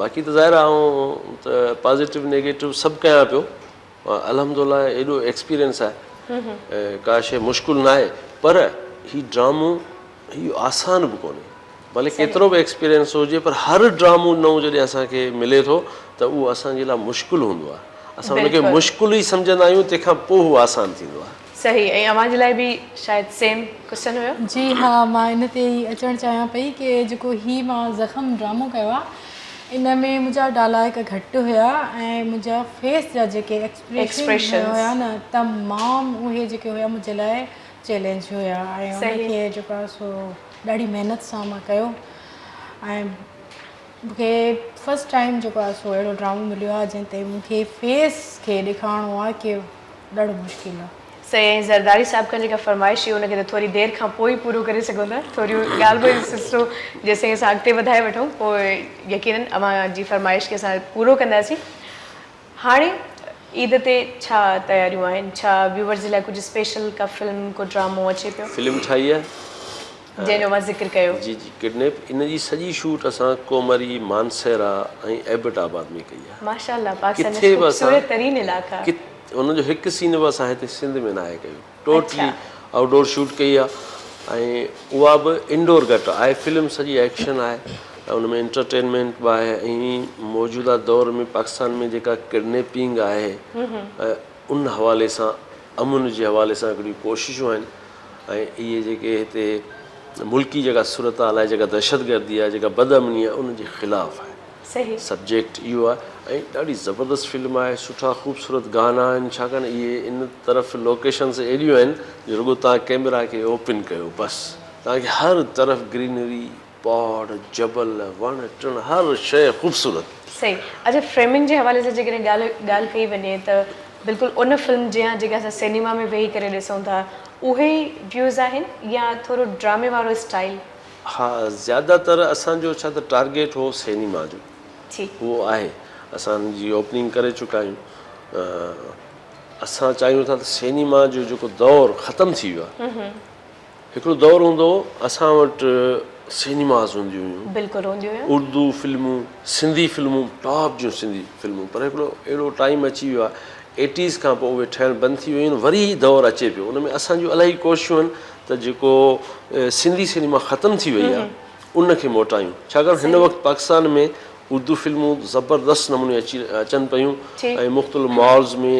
باقي ته ظاهر آهي آئون ته پازيٽو نيگيٽو سڀ ڪيان پيو الحمدلله ايڏو ايڪسپيرينس آهي ڪا شيء مشڪل ناهي پر هي ڊرامو هي آسان به ڪونهي ڀلي ڪيترو به ايڪسپيرينس هجي پر هر ڊرامو نئون جڏهن اسان کي ملي ٿو ته اهو اسان جي لاء مشڪل هوندو آهي اسان ان کي مشڪل ئي سمجهندا آهيون تنهن کان پوء هو آسان ٿيندو آهي. صحيح ۽ اوهان جي لاء به شايد سيم ڪوئسچن هيو. جي ها مان ان تي ئي اچڻ چاهيان پئي ڪي جيڪو هي مان زخم ڊرامو ڪيو آهي ان ۾ منهنجا ڊائلاگ گهٽ هيا ۽ منهنجا فيس جا جيڪي ايڪسپريشن هيا نه تمام اهي جيڪي هيا منهنجي لاء چئلينج هيا ۽ ان کي جيڪو آهي سو ڏاڍي محنت سان مان ڪيو ۽ مون کي فرسٽ ٽائيم جيڪو آهي سو اهڙو ڊرامو مليو آهي جنهن تي مون کي فيس کي ڏيکارڻو آهي ڪي ڏاڍو مشڪل آهي. صحيح ۽ زرداري صاحب کان جيڪا فرمائش هئي ان کي ته ٿوري دير کان پوء ئي پورو ڪري سگهون ٿا ٿوري ڳالهه ٻولهه جو سلسلو جيسين اسان اڳتي وڌائي وٺون پوء يقينن اوهان جي فرمائش کي اسان پورو ڪنداسين. هاڻي عيد تي ڇا تياريون آهن؟ ڇا ويوئرز جي لاء ڪجهه اسپيشل ڪا فلم ڪو ڊرامو اچي پيو؟ فلم ٺاهي آهي. جنهن جو اوهان ذڪر ڪيو. جي جي ڪڊنيپ ان جي سڄي شوٽ اسان ڪومري، مانسهرا ۽ ايبٽ آباد ۾ ڪئي آهي. ماشاء الله پاڪستان جا خوبصورت ترين علائقا. ان جو هڪ سين به اسان هتي سنڌ ۾ ناهي ڪيو. ٽوٽلي آئوٽ ڊور شوٽ ڪئي آ ۽ اها به انڊور گهٽ آهي فلم سڄي ايڪشن آهي ۽ ان ۾ انٽرٽينمينٽ به آهي ۽ موجوده دور ۾ پاڪستان ۾ جيڪا ڪڊنيپنگ آهي ان حوالي سان امن جي حوالي سان هڪڙيون ڪوششون آهن ۽ اهي جيڪي هتي ملڪي جيڪا صورتحال آهي جيڪا دهشتگردي آهي جيڪا بدامني آهي ان جي خلاف آهي. سبجيڪٽ اهو آهي ۽ ڏاڍي زبردست فلم آهي سٺا خوبصورت گانا آهن ڇاڪاڻ اهي ان طرف لوڪيشنس اهڙيون آهن جو رڳو توهان ڪيمرا کي اوپن ڪيو بس توهان کي هر طرف گرينري پهاڙ، جبل، وڻ ٽڻ هر شيء خوبصورت. صحيح. اڇا فريمنگ جي حوالي سان جيڪڏهن ڳالهه ڳالهه ڪئي وڃي ته بلڪل ان فلم جيان جيڪا اسان سئنيما ۾ ويهي ڪري ڏسون ٿا اهي ئي ويوز آهن يا ٿورو ڊرامي وارو اسٽائيل؟ ها زياده تر اسان جو ڇا ته ٽارگيٽ هو سئنيما جو اهو آهي اسان ان جي اوپننگ ڪري چڪا آهيون اسان چاهيون ٿا ته سئنيما جو جيڪو دور ختم ٿي ويو آهي هڪڙو دور هوندو هو اسان وٽ سئنيماز هونديون هيون بلڪل هونديون هيون. اردو فلمون سنڌي فلمون ٽاپ جون سنڌي فلمون پر هڪڙو اهڙو ٽائيم اچي ويو آهي ايٽيز کان پوء اهي ٺهڻ بند ٿي ويون آهن وري هي دور اچي پيو ان ۾ اسان جون الاهي ڪوششون آهن ته جيڪو سنڌي سئنيما ختم ٿي وئي آهي ان کي موٽايون ڇاڪاڻ هن وقت پاڪستان ۾ اردو فلمون زبردست نموني اچي اچن پيون ۽ مختلف مالز ۾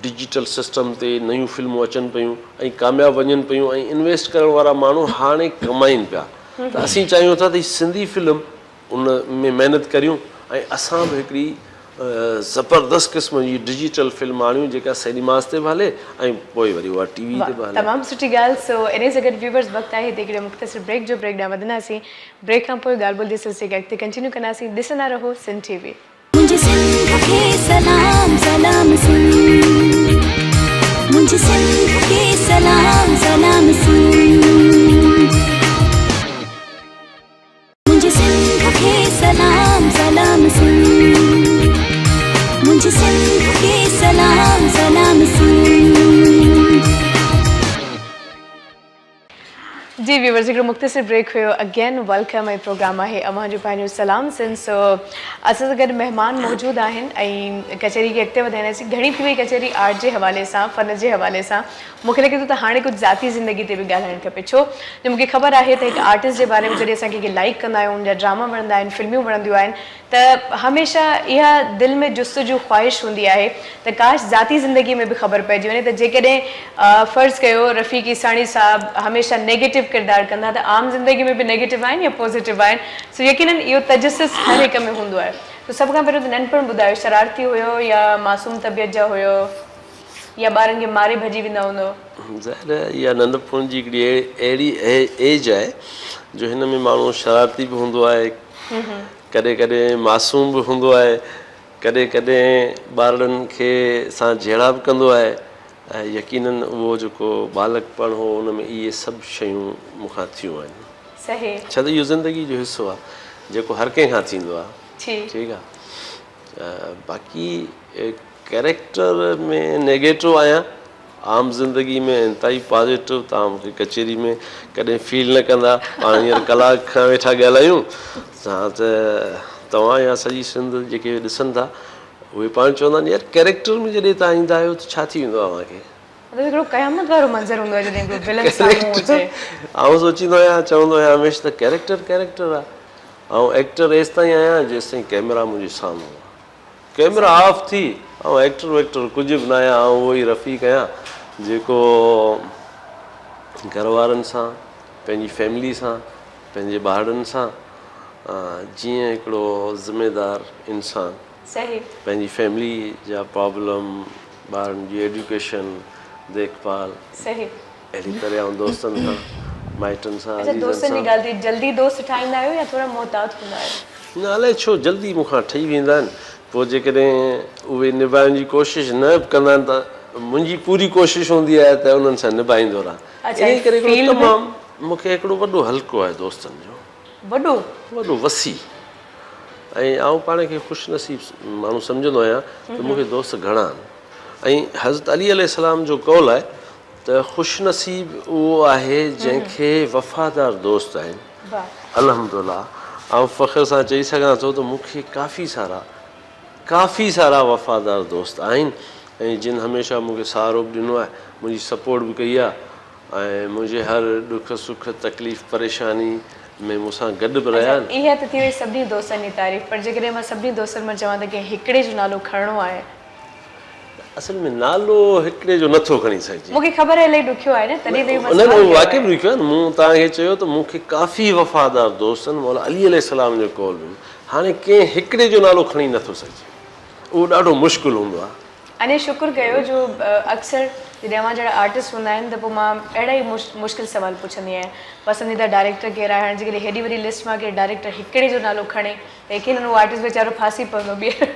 ڊجيٽل سسٽم تي نيون فلمون اچن پيون ۽ ڪامياب وڃن پيون ۽ انويسٽ ڪرڻ وارا ماڻهو هاڻي ڪمائين پيا ته اسين چاهيون ٿا ته هي سنڌي فلم ان ۾ محنت ڪريون ۽ اسان به هڪڙي زبردست قسم جي ڊجيٽل فلم آڻيون جيڪا سئنيماز تي به هلي ۽ پوء وري اها ٽي وي تي به هلي. تمام سٺي ڳالهه سو انهي سان گڏ ويورز وقت آهي هتي هڪڙي مختصر بريڪ جو بريڪ ڏانهن وڌنداسين بريڪ کان پوء ڳالهه ٻولهه جي سلسلي کي اڳتي ڪنٽينيو ڪنداسين ڏسندا رهو سنڌ ٽي وي. منهنجي سنڌ کي سلام سلام سنڌ منهنجي سنڌ کي سلام سلام سنڌ منهنجي سنڌ کي سلام سلام سنڌ منهنجي سنڌ کي سلام سلام سنڌ. جي ويورز هڪڙو مختصر بريڪ هيو اگين welcome ۽ programme آهي اوهان جو پنهنجو سلام سنڌ سو اسان سان گڏ مهمان موجود آهن ۽ ڪچهري کي اڳتي وڌائينداسين گهڻي ٿي وئي ڪچهري آرٽ جي حوالي سان فن جي حوالي سان مون کي لڳي ٿو ته هاڻي ڪجهه ذاتي زندگي تي به ڳالهائڻ کپي ڇو جو مون کي خبر آهي ته هڪ آرٽسٽ جي باري ۾ جڏهن اسان ڪنهن کي لائيڪ ڪندا آهيون ان جا ڊراما وڻندا آهن فلميون وڻنديون آهن ته هميشه اها دل ۾ جستجو خواهش هوندي آهي ته ڪاش ذاتي زندگي ۾ به خبر پئجي وڃي ته جيڪڏهن فرض ڪيو رفيق عيساڻي صاحب هميشه نيگيٽو ڪردار ڪندا ته عام زندگي ۾ به نيگيٽو آهن يا پازيٽو آهن سو يقينن اهو تجسس هر هڪ ۾ هوندو آهي سو سڀ کان پهريون ته ننڍپڻ ٻڌايو شرارتي هيو يا معصوم طبيعت جا هيو يا ٻارن کي ماري ڀڄي ويندا هوندو. ظاهر آهي اها ننڍپڻ جي هڪڙي اهڙي ايج آهي جو هن ۾ ماڻهو شرارتي به هوندو آهي ڪڏهن ڪڏهن معصوم به هوندو آهي، ڪڏهن ڪڏهن ٻارڙن کي سان جهيڙا به ڪندو آهي ۽ يقينن اهو جيڪو ٻالڪپڻ هو ان ۾ اهي سڀ شيون مون کان ٿيون آهن. صحيح. ڇا ته اهو زندگي جو حصو آهي جيڪو هر ڪنهن کان ٿيندو آهي. ٺيڪ آهي باقي ڪيريڪٽر ۾ نيگيٽو آهيان عام زندگي ۾ انتهائي پازيٽو توهان مون کي ڪچهري ۾ ڪڏهن فيل نه ڪندا پاڻ هينئر ڪلاڪ کان ويٺا ڳالهايون ها ته توهان يا سڄي سنڌ جيڪي ڏسن ٿا اهي پاڻ چوندا آهن يار ڪيريڪٽر ۾ جڏهن توهان ايندا آهيو ته ڇا ٿي ويندو آهي اوهان کي. مطلب هڪڙو قيامت وارو منظر هوندو آهي جڏهن هڪڙو ولن سامهون هجي. آئون سوچيندو آهيان چوندو آهيان هميشه ته ڪيريڪٽر ڪيريڪٽر آهي آئون ايڪٽر ايستائين آهيان جيستائين ڪيمرا منهنجي سامهون آهي. ڪئميرا آف ٿي، آئون ايڪٽر ويڪٽر ڪجهه به ناهيان، آئون اهو ئي رفيق آهيان جيڪو گهر وارن سان، پنهنجي فيملي سان، پنهنجي ٻارڙن سان جيئن هڪڙو ذميدار انسان پنهنجي فيملي جا پرابلم، ٻارن جي ايڊيوڪيشن، ديک ڀال. اهڙي طرح آئون دوستن سان، مائٽن سان، اڇا عزيزن دوستن جي سان. ڳالهه ٿي جلدي دوست ٺاهيندا آهيو يا ٿورا محتاط هوندا آهيو؟ نه الائي ڇو جلدي مون کان ٺهي ويندا آهن پوء جيڪڏهن اهي نڀائڻ جي ڪوشش نه به ڪندا آهن ته منهنجي پوري ڪوشش هوندي آهي ته انهن سان نڀائيندو رهان اڇا انهي ڪري هڪڙو فيلڊ ۾ تمام مون کي هڪڙو وڏو حلقو آهي دوستن جو. وڏو؟ وڏو وسيع ۽ آئون پاڻ کي خوش نصيب ماڻهو سمجهندو آهيان ته مون کي دوست گهڻا آهن ۽ حضرت علي عليه السلام جو قول آهي ته خوش نصيب اهو آهي جنهن کي وفادار دوست آهن. الحمدلله آئون فخر سان چئي سگهان ٿو ته مون کي ڪافي سارا ڪافي سارا وفادار دوست آهن ۽ جن هميشه مون کي سهارو به ڏنو آهي منهنجي سپورٽ به ڪئي آهي ۽ منهنجي هر ڏک سک تڪليف پريشاني ۾ مون سان گڏ به رهيا اڇا آهن. اها ته ٿي وئي سڀني دوستن جي تعريف پر جيڪڏهن مان سڀني دوستن مان چوان ته ڪنهن هڪڙي جو نالو کڻڻو آهي. اصل ۾ نالو هڪڙي جو نٿو کڻي سگهجي. مون کي خبر آهي الائي ڏکيو آهي نه تڏهن ته اهو مان نه نه سوال اهو ڪيو واقعي آهي. به ڏکيو آهي نه مون توهان کي چيو ته مون کي ڪافي وفادار دوست آهن مولا علي عليه السلام جو قول به هاڻي ڪنهن هڪڙي جو نالو کڻي نٿو سگهجي اهو ڏاڍو مشڪل هوندو آهي. اڃا شڪر ڪيو جو اڪثر جڏهن اوهان جهڙا آرٽسٽ هوندا آهن ته پوء مان اهڙا ئي مشڪل سوال پڇندي آهيان. پسنديده ڊائريڪٽر ڪير آهي؟ هاڻي جيڪڏهن هيڏي وڏي لسٽ مان ڪير ڊائريڪٽر هڪڙي جو نالو کڻي ته يقينن اهو آرٽسٽ ويچارو ڦاسي پوندو ٻيهر.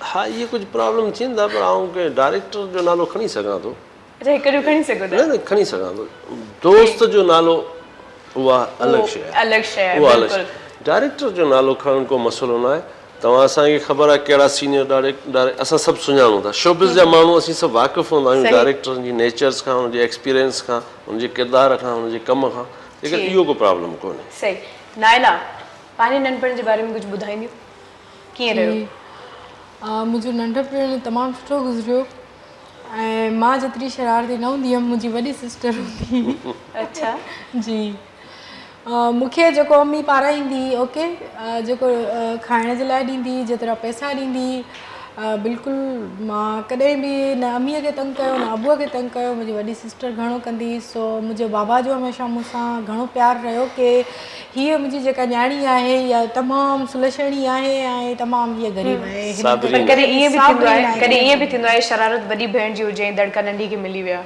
ها اهي ڪجهه پرابلم ٿين ٿا پر آئون ڪنهن ڊائريڪٽر جو نالو کڻي سگهان ٿو. اڇا هڪ جو کڻي سگهو ٿا. نه نه کڻي سگهان ٿو. دوست جو نالو اها الڳ شيء آهي. الڳ شيء آهي بلڪل. ڊائريڪٽر جو نالو کڻڻ ڪو مسئلو نه آهي. توهان اسان کي خبر آهي ڪهڙا سينيئر ڊائريڪٽر اسان سڀ سڃاڻون ٿا شوبز جا ماڻهو اسين سڀ واقف هوندا آهيون ڊائريڪٽرن جي نيچرز کان ان جي ايڪسپيرينس کان ان جي ڪردار کان ان جي ڪم کان ليڪن اهو ڪو پرابلم ڪونهي. صحيح نائلا پنهنجي ننڍپڻ جي باري ۾ ڪجهه ٻڌائينديون ڪيئن رهيو؟ جي منهنجو ننڍپڻ تمام سٺو گذريو ۽ مان جيتري شرارتي نه هوندي هيم منهنجي وڏي سسٽر هوندي هئي. اڇا. جي مون کي جيڪو امي پارائيندي هئي اوڪي جيڪو کائڻ جي لاء ڏيندي هئي جيترا پئسا ڏيندي هئي بلڪل مان ڪڏهن به نه اميء کي تنگ ڪيو نه ابوء کي تنگ ڪيو منهنجي وڏي سسٽر گهڻو ڪندي هئي سو منهنجي بابا جو هميشه مون سان گهڻو پيار رهيو ڪي هيء منهنجي جيڪا نياڻي آهي اها تمام سلڇڻي آهي ۽ تمام هيء غريب آهي پر ڪڏهن ائين به ٿيندو آهي ڪڏهن ائين به ٿيندو آهي شرارت وڏي ڀيڻ جي هجي ۽ دڙڪا ننڍي کي ملي ويا.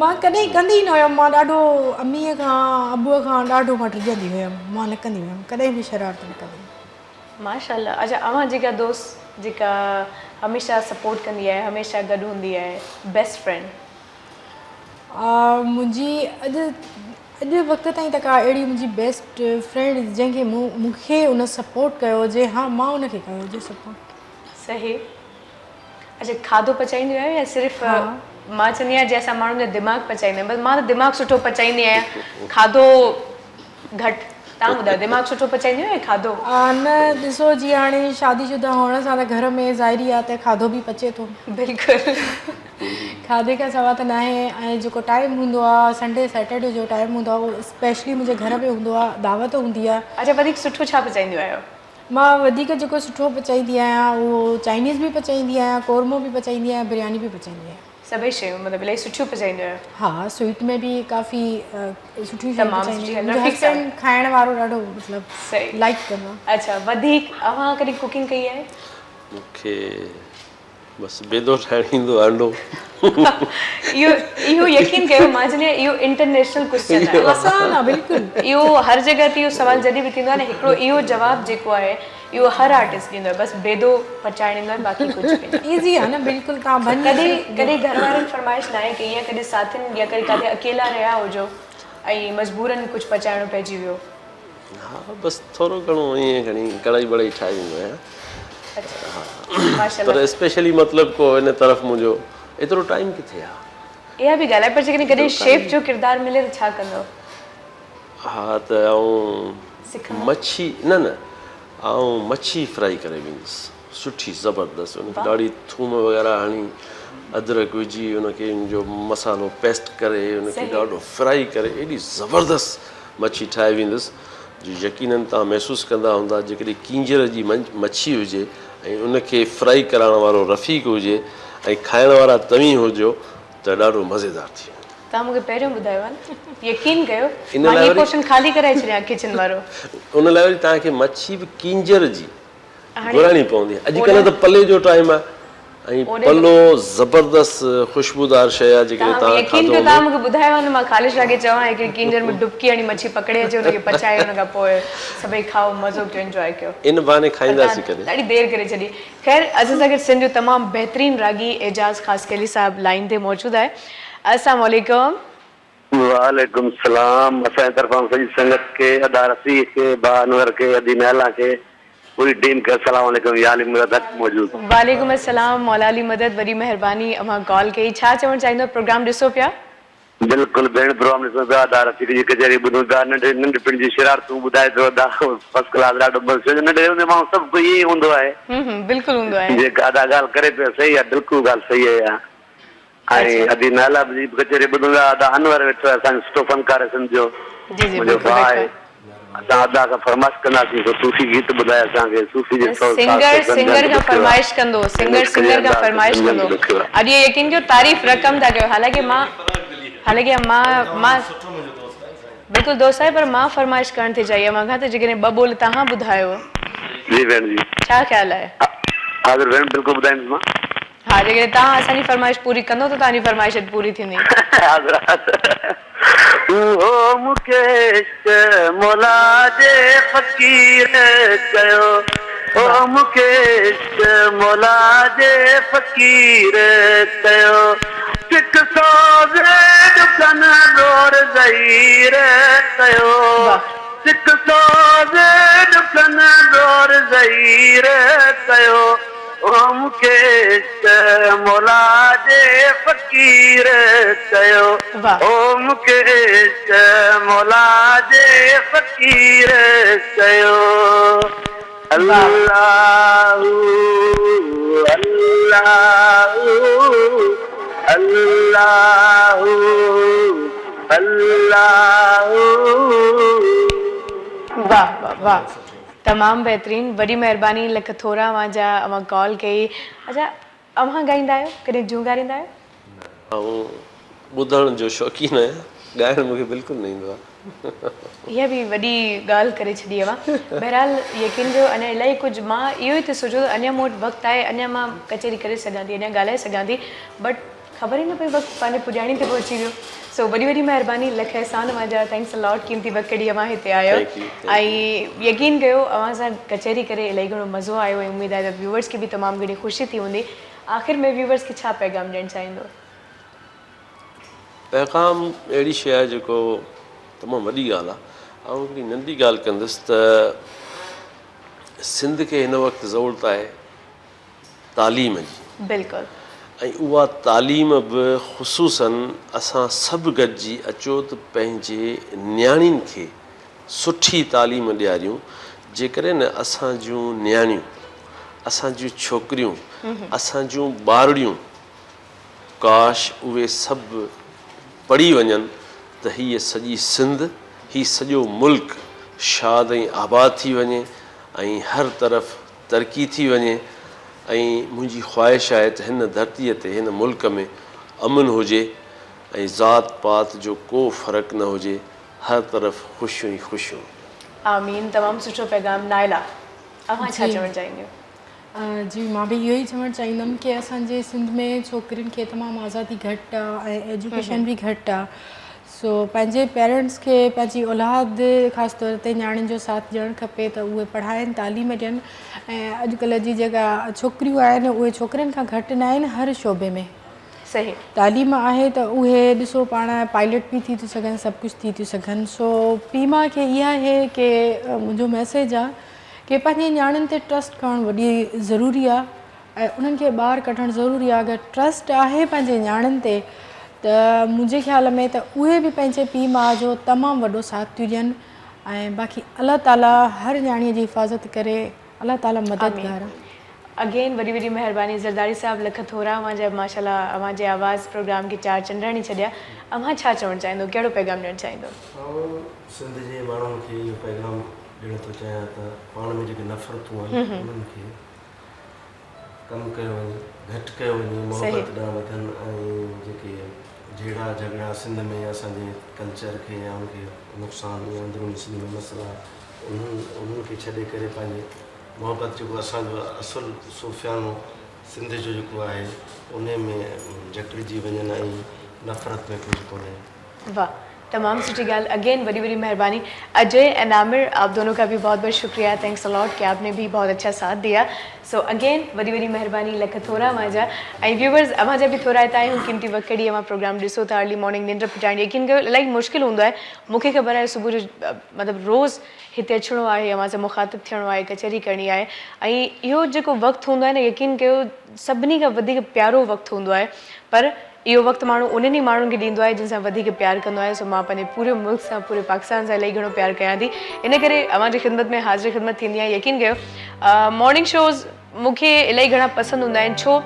مان ڪڏهن ڪندي ئي نه هيم مان ڏاڍو اميء کان ابوء کان ڏاڍو مان ڊڄندي هيم مان نه ڪندي هيم ڪڏهن به شرارت نه ڪندي هيم. ماشاءالله اڇا اوهان جيڪا دوست جيڪا هميشه سپورٽ ڪندي آهي هميشه گڏ هوندي آهي بيسٽ فرينڊ. منهنجي اڄ اڄ وقت تائين ته ڪا اهڙي منهنجي بيسٽ فرينڊ جنهن کي مون مون کي ان سپورٽ ڪيو هجي ها مان ان کي ڪيو هجي سپورٽ. صحيح اڇا کاڌو پچائينديون آهيو يا صرف مان چوندي آهيان جي اسان ماڻهن جا دماغ پچائيندا آهيون بس مان ته دماغ سٺو پچائيندي آهيان کاڌو گهٽ توهان ٻڌايو دماغ سٺو پچائينديون آهيو يا کاڌو؟ نه ڏسو جي هاڻي شادي شده هئڻ سان ته گهر ۾ ظاهري آهي ته کاڌو به پچي ٿو. بلڪل. کاڌي کان سوا ته ناهي ۽ جيڪو ٽائيم هوندو آهي سنڊي سيٽرڊي جو ٽائيم هوندو آهي اهو اسپيشلي منهنجي گهر ۾ هوندو آهي دعوت هوندي آهي. اڇا وڌيڪ سٺو ڇا پچائينديون آهيو؟ مان وڌيڪ جيڪو سٺو پچائيندي آهيان اهو چائنيز به پچائيندي آهيان قورمو به پچائيندي آهيان برياني به پچائيندي آهيان. سڀئي شيون مطلب الاهي سٺيون پچائينديون آهيو. ها سوئيٽ ۾ به ڪافي سٺيون شيون تمام پچائيندي سٺي آهيان منهنجو رفيق صاحب هسبينڊ کائڻ وارو ڏاڍو مطلب صحيح لائيڪ ڪندو آهي. اڇا وڌيڪ اوهان ڪڏهن ڪوڪنگ ڪئي آهي؟ مون کي بس بيدو ٺاهڻ ايندو آهي انڊو. اهو اهو يقين ڪيو مان چوندي آهيان اهو انٽرنيشنل ڪوسچن آهي. آسان آهي بلڪل. اهو هر جڳهه تي اهو سوال جڏهن به ٿيندو آهي نه هڪڙو اهو جواب جيڪو آهي اهو هر آرٽسٽ ڏيندو آهي بس بيدو پچائڻ ايندو آهي باقي ڪجهه به نه. ايزي آهي نه بلڪل توهان ڀڃي ڪڏهن ڪڏهن گهر وارن فرمائش ناهي ڪئي يا ڪڏهن ساٿين يا ڪڏهن ڪاٿي اڪيلا رهيا هجو ۽ مجبورن ڪجهه پچائڻو پئجي ويو. ها بس ٿورو گهڻو ائين کڻي ڪڙهائي وڙهائي ٺاهي ويندو آهيان. ماشاءالله پر اسپيشلي مطلب ڪو ان طرف منهنجو ايترو ٽائيم ڪٿي آ. اها به ڳالهه آهي پر جيڪڏهن ڪڏهن شيف جو ڪردار ملي ته ڇا ڪندؤ؟ ها ته آئون سکندؤ؟ مڇي نه نه آئون مڇي فرائي ڪري ويندس سٺي زبردست ان کي ڏاڍي ٿوم وغيره هڻي ادرڪ وجهي ان کي ان جو مصالحو پيسٽ ڪري ان کي ڏاڍو فرائي ڪري ايڏي زبردست مڇي ٺاهي ويندس جو يقينن توهان محسوس ڪندا هوندا جيڪڏهن ڪينجهر جي مڇي هجي ۽ ان کي فرائي ڪرائڻ وارو رفيق هجي ۽ کائڻ وارا توهين هجو ته ڏاڍو مزيدار ٿي ويندو. توهان مون کي پهريون ٻڌايو ها نه يقين ڪيو ان مان لاء هي وري پورشن خالي ڪرائي ڇڏيان ڪچن وارو. ان لاء وري توهان کي مڇي به ڪينجهر جي هاڻي گهرائڻي پوندي. اڄڪلهه ته پلي جو ٽائيم آهي ۽ اوڏي پلو زبردست خوشبودار شيء آهي جيڪڏهن توهان توهان يقين کاڌو ڪيو توهان هوندو. مون کي ٻڌايو ها نه مان خالد شاهه کي چوان هڪڙي ڪينجهر ۾ ڊبڪي هڻي مڇي پڪڙي اچي ان کي پچائي ان کان پوء سڀئي کائو مزو ڪيو انجواء ڪيو. ان بهاني پر کائينداسين توهان ڪڏهن. ڏاڍي دير ڪري ڇڏي. خير اسان سان گڏ سنڌ جو تمام بهترين راڳي اعجاز خاصخيلي صاحب لائين تي موجود آهي. السلام عليڪم. وعليڪم السلام اسان جي طرفان سڄي سنگت کي ادا رفيق کي ڀاء انور کي ادي نائلا کي پوري ٽيم کي السلام عليڪم يا علي مدد حق موجود. وعليڪم السلام مولا علي مدد وڏي مهرباني اوهان ڪال ڪئي ڇا چوڻ چاهيندو پروگرام ڏسو پيا. بلڪل ڀيڻ پروگرام ڏسون پيا ادا رفيق جي ڪچهري ٻڌون پيا ننڍي ننڍپڻ جي شرارتون ٻڌائي پيو ادا فرسٽ ڪلاس ڏاڍو مزو ڇو جو ننڍي هوندي ماڻهو سڀ ڪجهه ائين ئي هوندو آهي. هم هم بلڪل هوندو آهي. جيڪا ادا ڳالهه ڪري پيو صحيح آهي بلڪل ڳالهه صحيح آهي اها ۽ ادي نائلا جي به ڪچهري ٻڌون پيا ادا انور ويٺو آهي اسان جو سٺو فنڪار آهي سنڌ جو جي جي منهنجو بلڪل ڀاء ويٺو آهي آهي. اسان ادا کان فرمائش ڪنداسين ڪو صوفي گيت ٻڌائي اسان کي صوفي جي سوز ساز سنگر کي سمجهڻ سنگر به کان ڏکيو آهي فرمائش ڪندو ۽ سنگر عشق جي سنگر کان انداز کي فرمائش سمجهڻ ڪندو به ڏکيو آهي. اڄ اهو يقين ڪيو تعريف رقم ٿا ڪيو حالانڪه مان حالانڪه مان مان بلڪل دوست آهي پر مان فرمائش ڪرڻ ٿي چاهي اوهان کان ته جيڪڏهن ٻه ٻول توهان ٻڌايو جي ڀيڻ جي. ڇا خيال آهي. حاضر ڀيڻ بلڪل ٻڌائيندس مان. ها جيڪڏهن توهان اسان جي فرمائش پوري ڪندو ته توهان جي فرمائش اڄ پوري ٿيندي. حاضر حاضر. اهو مون کي عشق مولا جي فقير ڪيو او مون کي عشق مولا جي فقير ڪيو سڪ سوز ڏکن زور ظهير ڪيو سڪ سوز ڏکن زور ظهير ڪيو او مون کي عشق مولا جي فقير ڪيو او مون کي عشق مولا جي فقير ڪيو الله هو الله هو الله هو الله هو. واه واه واه تمام بهترين وڏي مهرباني لک ٿورا اوهان جا اوهان ڪال ڪئي اڇا اوهان ڳائيندا آهيو ڪڏهن جهونگاريندا آهيو؟ آئون ٻڌڻ جو شوقين آهيان ڳائڻ مون کي بلڪل نه ايندو آهي. اها به وڏي ڳالهه ڪري ڇڏي اوهان بهرحال يقين ڪيو اڃا الائي ڪجهه مان اهو ئي ٿي سوچيو ته اڃا مون وٽ وقت آهي اڃا مان ڪچهري ڪري سگهان ٿي اڃا ڳالهائي سگهان ٿي بٽ خبر ئي نه پئي وقت پنهنجي پڄاڻي تي پهچي ويو سو وڏي وڏي مهرباني لک احسان اوهان جا thanks ا لاٽ قيمتي وقت ڪڍي اوهان هتي آيو ۽ يقين ڪيو اوهان سان ڪچهري ڪري الائي گهڻو مزو آيو ۽ اميد آهي ته ويوورس کي به تمام گهڻي خوشي ٿي هوندي آخر ۾ ويوورس کي ڇا پيغام ڏيڻ چاهيندو؟ پيغام اهڙي شيء آهي جيڪو تمام وڏي ڳالهه آهي آئون هڪڙي ننڍي ڳالهه ڪندس ته سنڌ کي هن وقت ضرورت آهي تعليم جي. بلڪل. ۽ اها تعليم به خصوصاً اسان سڀ گڏجي اچو ته پنهنجي نياڻين کي سٺي تعليم ڏياريون، جيڪڏهن نه اسان جون نياڻيون، اسان جون ڇوڪريون، اسان جون ٻارڙيون ڪاش اهي سڀ پڙهي وڃن ته هيء سڄي سنڌ، هي سڄو ملڪ شاد ۽ آباد ٿي وڃي ۽ هر طرف ترقي ٿي وڃي ۽ منهنجي خواهش آهي ته هن ڌرتيء تي هن ملڪ ۾ امن هجي ۽ ذات پات جو ڪو فرق نه هجي هر طرف خوشيون ئي خوشيون. آمين تمام سٺو پيغام نائلا اوهان ڇا چوڻ چاهينديون. جي مان به اهو ئي چوڻ چاهيندم ڪي اسان جي سنڌ ۾ ڇوڪرين کي تمام آزادي گهٽ آ ۽ ايجوڪيشن به گهٽ آ سو پنهنجي پيرنٽس کي پنهنجي اولاد خاص طور تي نياڻين جو ساٿ ڏيڻ کپي ته اهي پڙهائن تعليم ڏين ۽ اڄڪلهه جي جيڪا ڇوڪريون آهن اهي ڇوڪرن کان گهٽ نه آهن هر شعبي ۾ صحيح تعليم آهي ته اهي ڏسو پاڻ پائلٽ به ٿي ٿيون سگهن سڀ ڪجهه ٿي ٿيون سگهن سو پيء ماء کي اها آهي ڪي منهنجو ميسيج آهي ڪي پنهنجي نياڻين تي ٽرسٽ ڪرڻ وڏي ضروري آهي ۽ انهن کي ٻاهر ڪڍڻ ضروري آهي اگر ٽرسٽ آهي پنهنجي نياڻين تي ته منهنجي خيال ۾ ته اهي به پنهنجي پيء ماء جو تمام وڏو ساٿ ٿيون ڏين ۽ باقي الله تعالي هر نياڻي جي حفاظت ڪري الله تعالي مددگار آهي. اگين وڏي وڏي مهرباني زرداري صاحب لک ٿورا اوهان جا ماشاءالله اوهان جي آواز پروگرام کي چار چنڊ هڻي ڇڏيا اوهان ڇا چوڻ چاهيندو ڪهڙو پيغام ڏيڻ چاهيندو. آئون سنڌ جي ماڻهن کي اهو پيغام ڏيڻ ٿو چاهيان ته پاڻ ۾ جيڪي نفرتون آهن انهن کي ڪم ڪيو وڃي، گهٽ ڪيو وڃي، محبت ڏانهن وڌن ۽ جيڪي جهيڙا جهڳڙا سنڌ ۾ اسان جي ڪلچر کي يا ان کي نقصان يا اندروني سنڌ ۾ مسئلا انهن انهن کي ڇڏي ڪري پنهنجي محبت جيڪو اسان جو اصل صوفيانو سنڌ جو جيڪو آهي انهي ۾ جڪڙجي وڃن ۽ نفرت ۾ ڪجهه ڪونهي. واه تمام سٺي ڳالهه اگين وڏي وڏي مهرباني اجي اينڊ عامر آپ دونون کا بهي بهت بهت شڪريه thanks ا لاٽ ڪي آپ ني بهي بهت اڇا ساٿ ديا سو اگين وڏي وڏي مهرباني لک ٿورا اوهان جا ۽ ويوورز اوهان جا به ٿورائتا آهيون قيمتي وقت ڪڍي اوهان پروگرام ڏسو ٿا ارلي مارننگ ننڊ ڦٽائڻ يقين ڪيو الاهي مشڪل هوندو آهي مون کي خبر آهي صبح جو مطلب روز هتي اچڻو آهي اوهان سان مخاطب ٿيڻو آهي ڪچهري ڪرڻي آهي ۽ اهو جيڪو وقت هوندو آهي نه يقين ڪيو سڀني کان وڌيڪ پيارو وقت هوندو آهي پر اهو وقت ماڻهو انهن ئي ماڻهن کي ڏيندو آهي جن سان وڌيڪ پيار ڪندو آهي سو مان پنهنجي پوري ملڪ سان پوري پاڪستان سان الاهي گهڻو پيار ڪيان ٿي ان ڪري اوهان جي خدمت ۾ حاضر خدمت ٿيندي آهيان يقين ڪيو مارننگ شوز مون کي الاهي گهڻا پسند هوندا آهن ڇو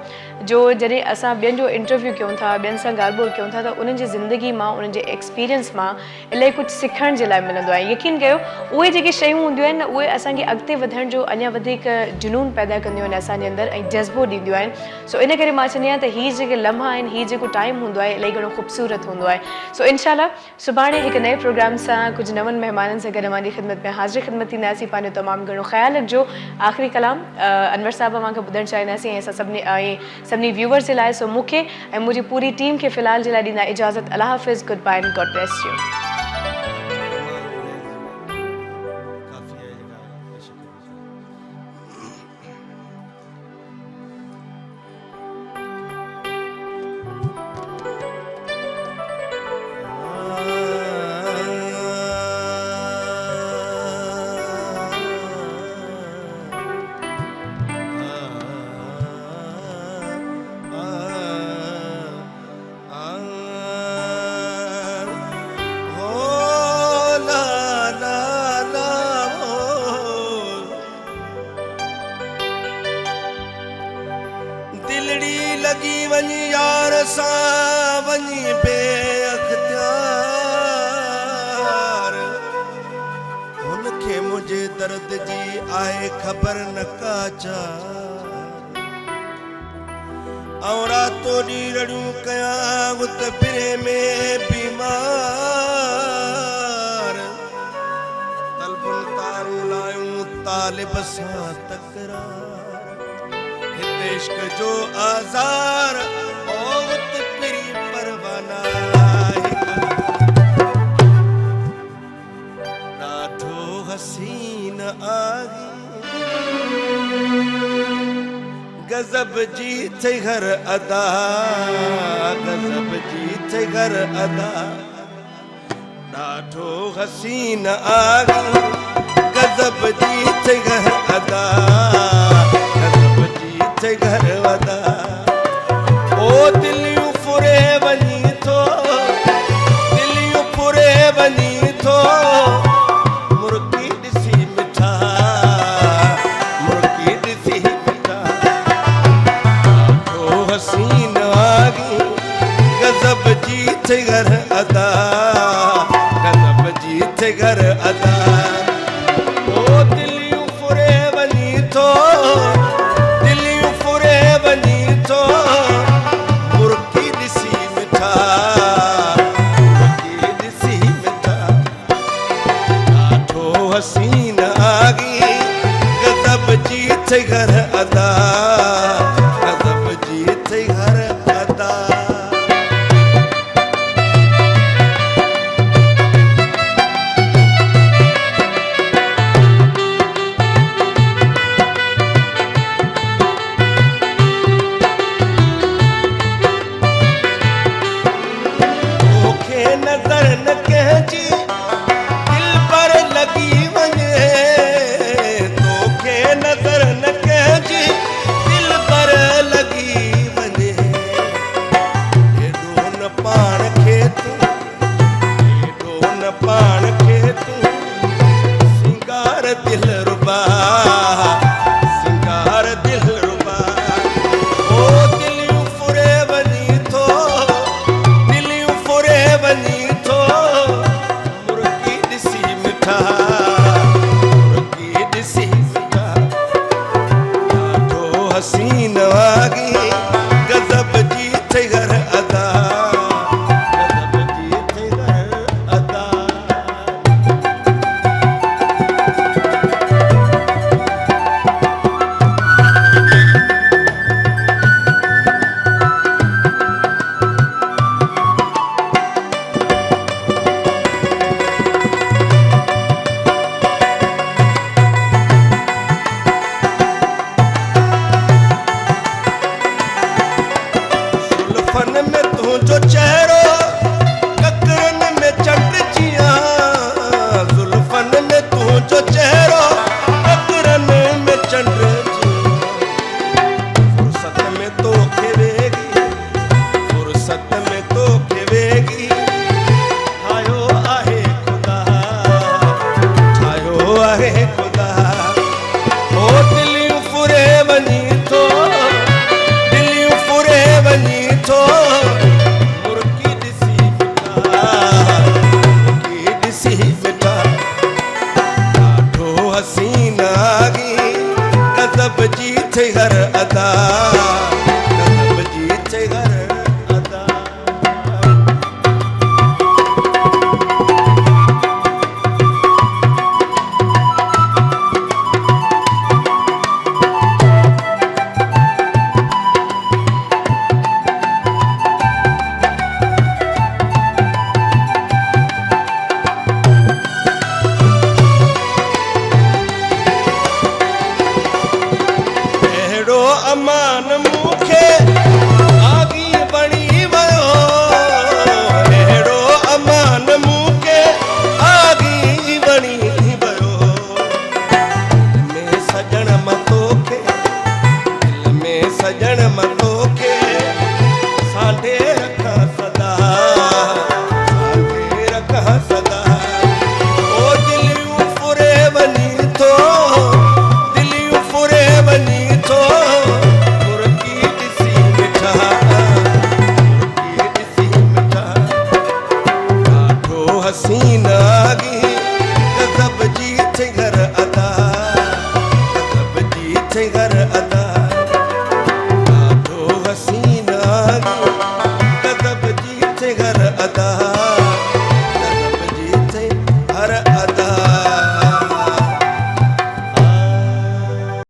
جو جڏهن اسان ٻين جو انٽرويو ڪيون ٿا ٻين سان ڳالهه ٻولهه ڪيون ٿا ته انهن جي زندگي مان انهن جي ايڪسپيرينس مان الاهي ڪجهه سکڻ جي لاء ملندو آهي يقين ڪيو اهي جيڪي شيون هونديون آهن نه اهي اسان کي اڳتي وڌڻ جو اڃا وڌيڪ جنون پيدا ڪنديون آهن اسان جي اندر ۽ جذبو ڏينديون آهن سو ان ڪري مان چوندي آهيان ته هي جيڪي لمحا آهن هي جيڪو ٽائيم هوندو آهي الاهي گهڻو خوبصورت هوندو آهي سو انشاء الله سڀاڻي هڪ نئين پروگرام سان ڪجهه نون مهمانن سان گڏ اوهان جي خدمت ۾ حاضر خدمت ٿينداسين پنهنجو تمام گهڻو خيال رکجو آخري ڪلام انور صاحب اوهان کان ٻڌڻ چاهينداسين ۽ اسان سڀني ۽ سڀني ويوورز جي لاء سو مون کي ۽ منهنجي پوري ٽيم کي في الحال جي لاء ڏيندا اجازت الله حافظ good bye and God bless you. دلڙي لڳي وڃي يار سان وڃي بي اختيار هن کي منهنجي درد جي آهي خبر نه ڪا چار آئون راتو ڏينهن رڙيون ڪيان ات پري ۾ بيمار طلبن تارون لايون طالب سان تڪرار هت عشق جو آزار ات پرين پروانا ڏاڍو حسين آهين غضب جي ٿئي هر ادا غضب جي ٿئي هر ادا ڏاڍو حسين آهين غضب جي ٿئي هر ادا غضب جي ٿئي هر ادا او دليون ڦري وڃي ٿو دليون ڦري وڃي ٿو مرڪي ڏسي مٺا مرڪي ڏسي مٺا ڏاڍو حسين آهين غضب جي ٿئي هر ادا غضب جي ٿئي هر ادا او دليون ڦري وڃي ٿو دليون ڦري وڃي ٿو مرڪي ڏسي مٺا مرڪي ڏسي مٺا ڏاڍو حسين آهين غضب جي ٿئي هر ادا غضب جي ٿئي هر ادا. توکي نظر نه ڪنهن جي دلبر لڳي وڃي توکي نظر نه ڪنهن جي دلبر لڳي وڃي ايڏو نه پاڻ کي تون ايڏو نه پاڻ کي تون سينگار دلربا سينگار دلربا او دليون ڦري وڃي ٿو دليون ڦري وڃي ٿو مرڪي ڏسي مٺا مرڪي ڏسي مٺا ڏاڍو حسين آهين غضب جي ٿئي هر ادا غضب جي ٿئي هر ادا. زلفن ۾ تنهنجو چهرو ڪڪرن ۾ چنڊ جيان زلفن ۾ تنهنجو چهرو ڪڪرن ۾ چنڊ جيان فرصت ۾ توکي ويگي فرصت ۾ توکي ويگي ٺاهيو آهي خدا ٺاهيو آهي خدا او دليون ڦري وڃي ٿو دليون ڦري وڃي ٿو مرڪي ڏسي مٺا مرڪي ڏسي مٺا ڏاڍو حسين آهين غضب جي ٿئي هر ادا غضب جي ٿئي هر ادا. ادا، ڏاڍو حسين.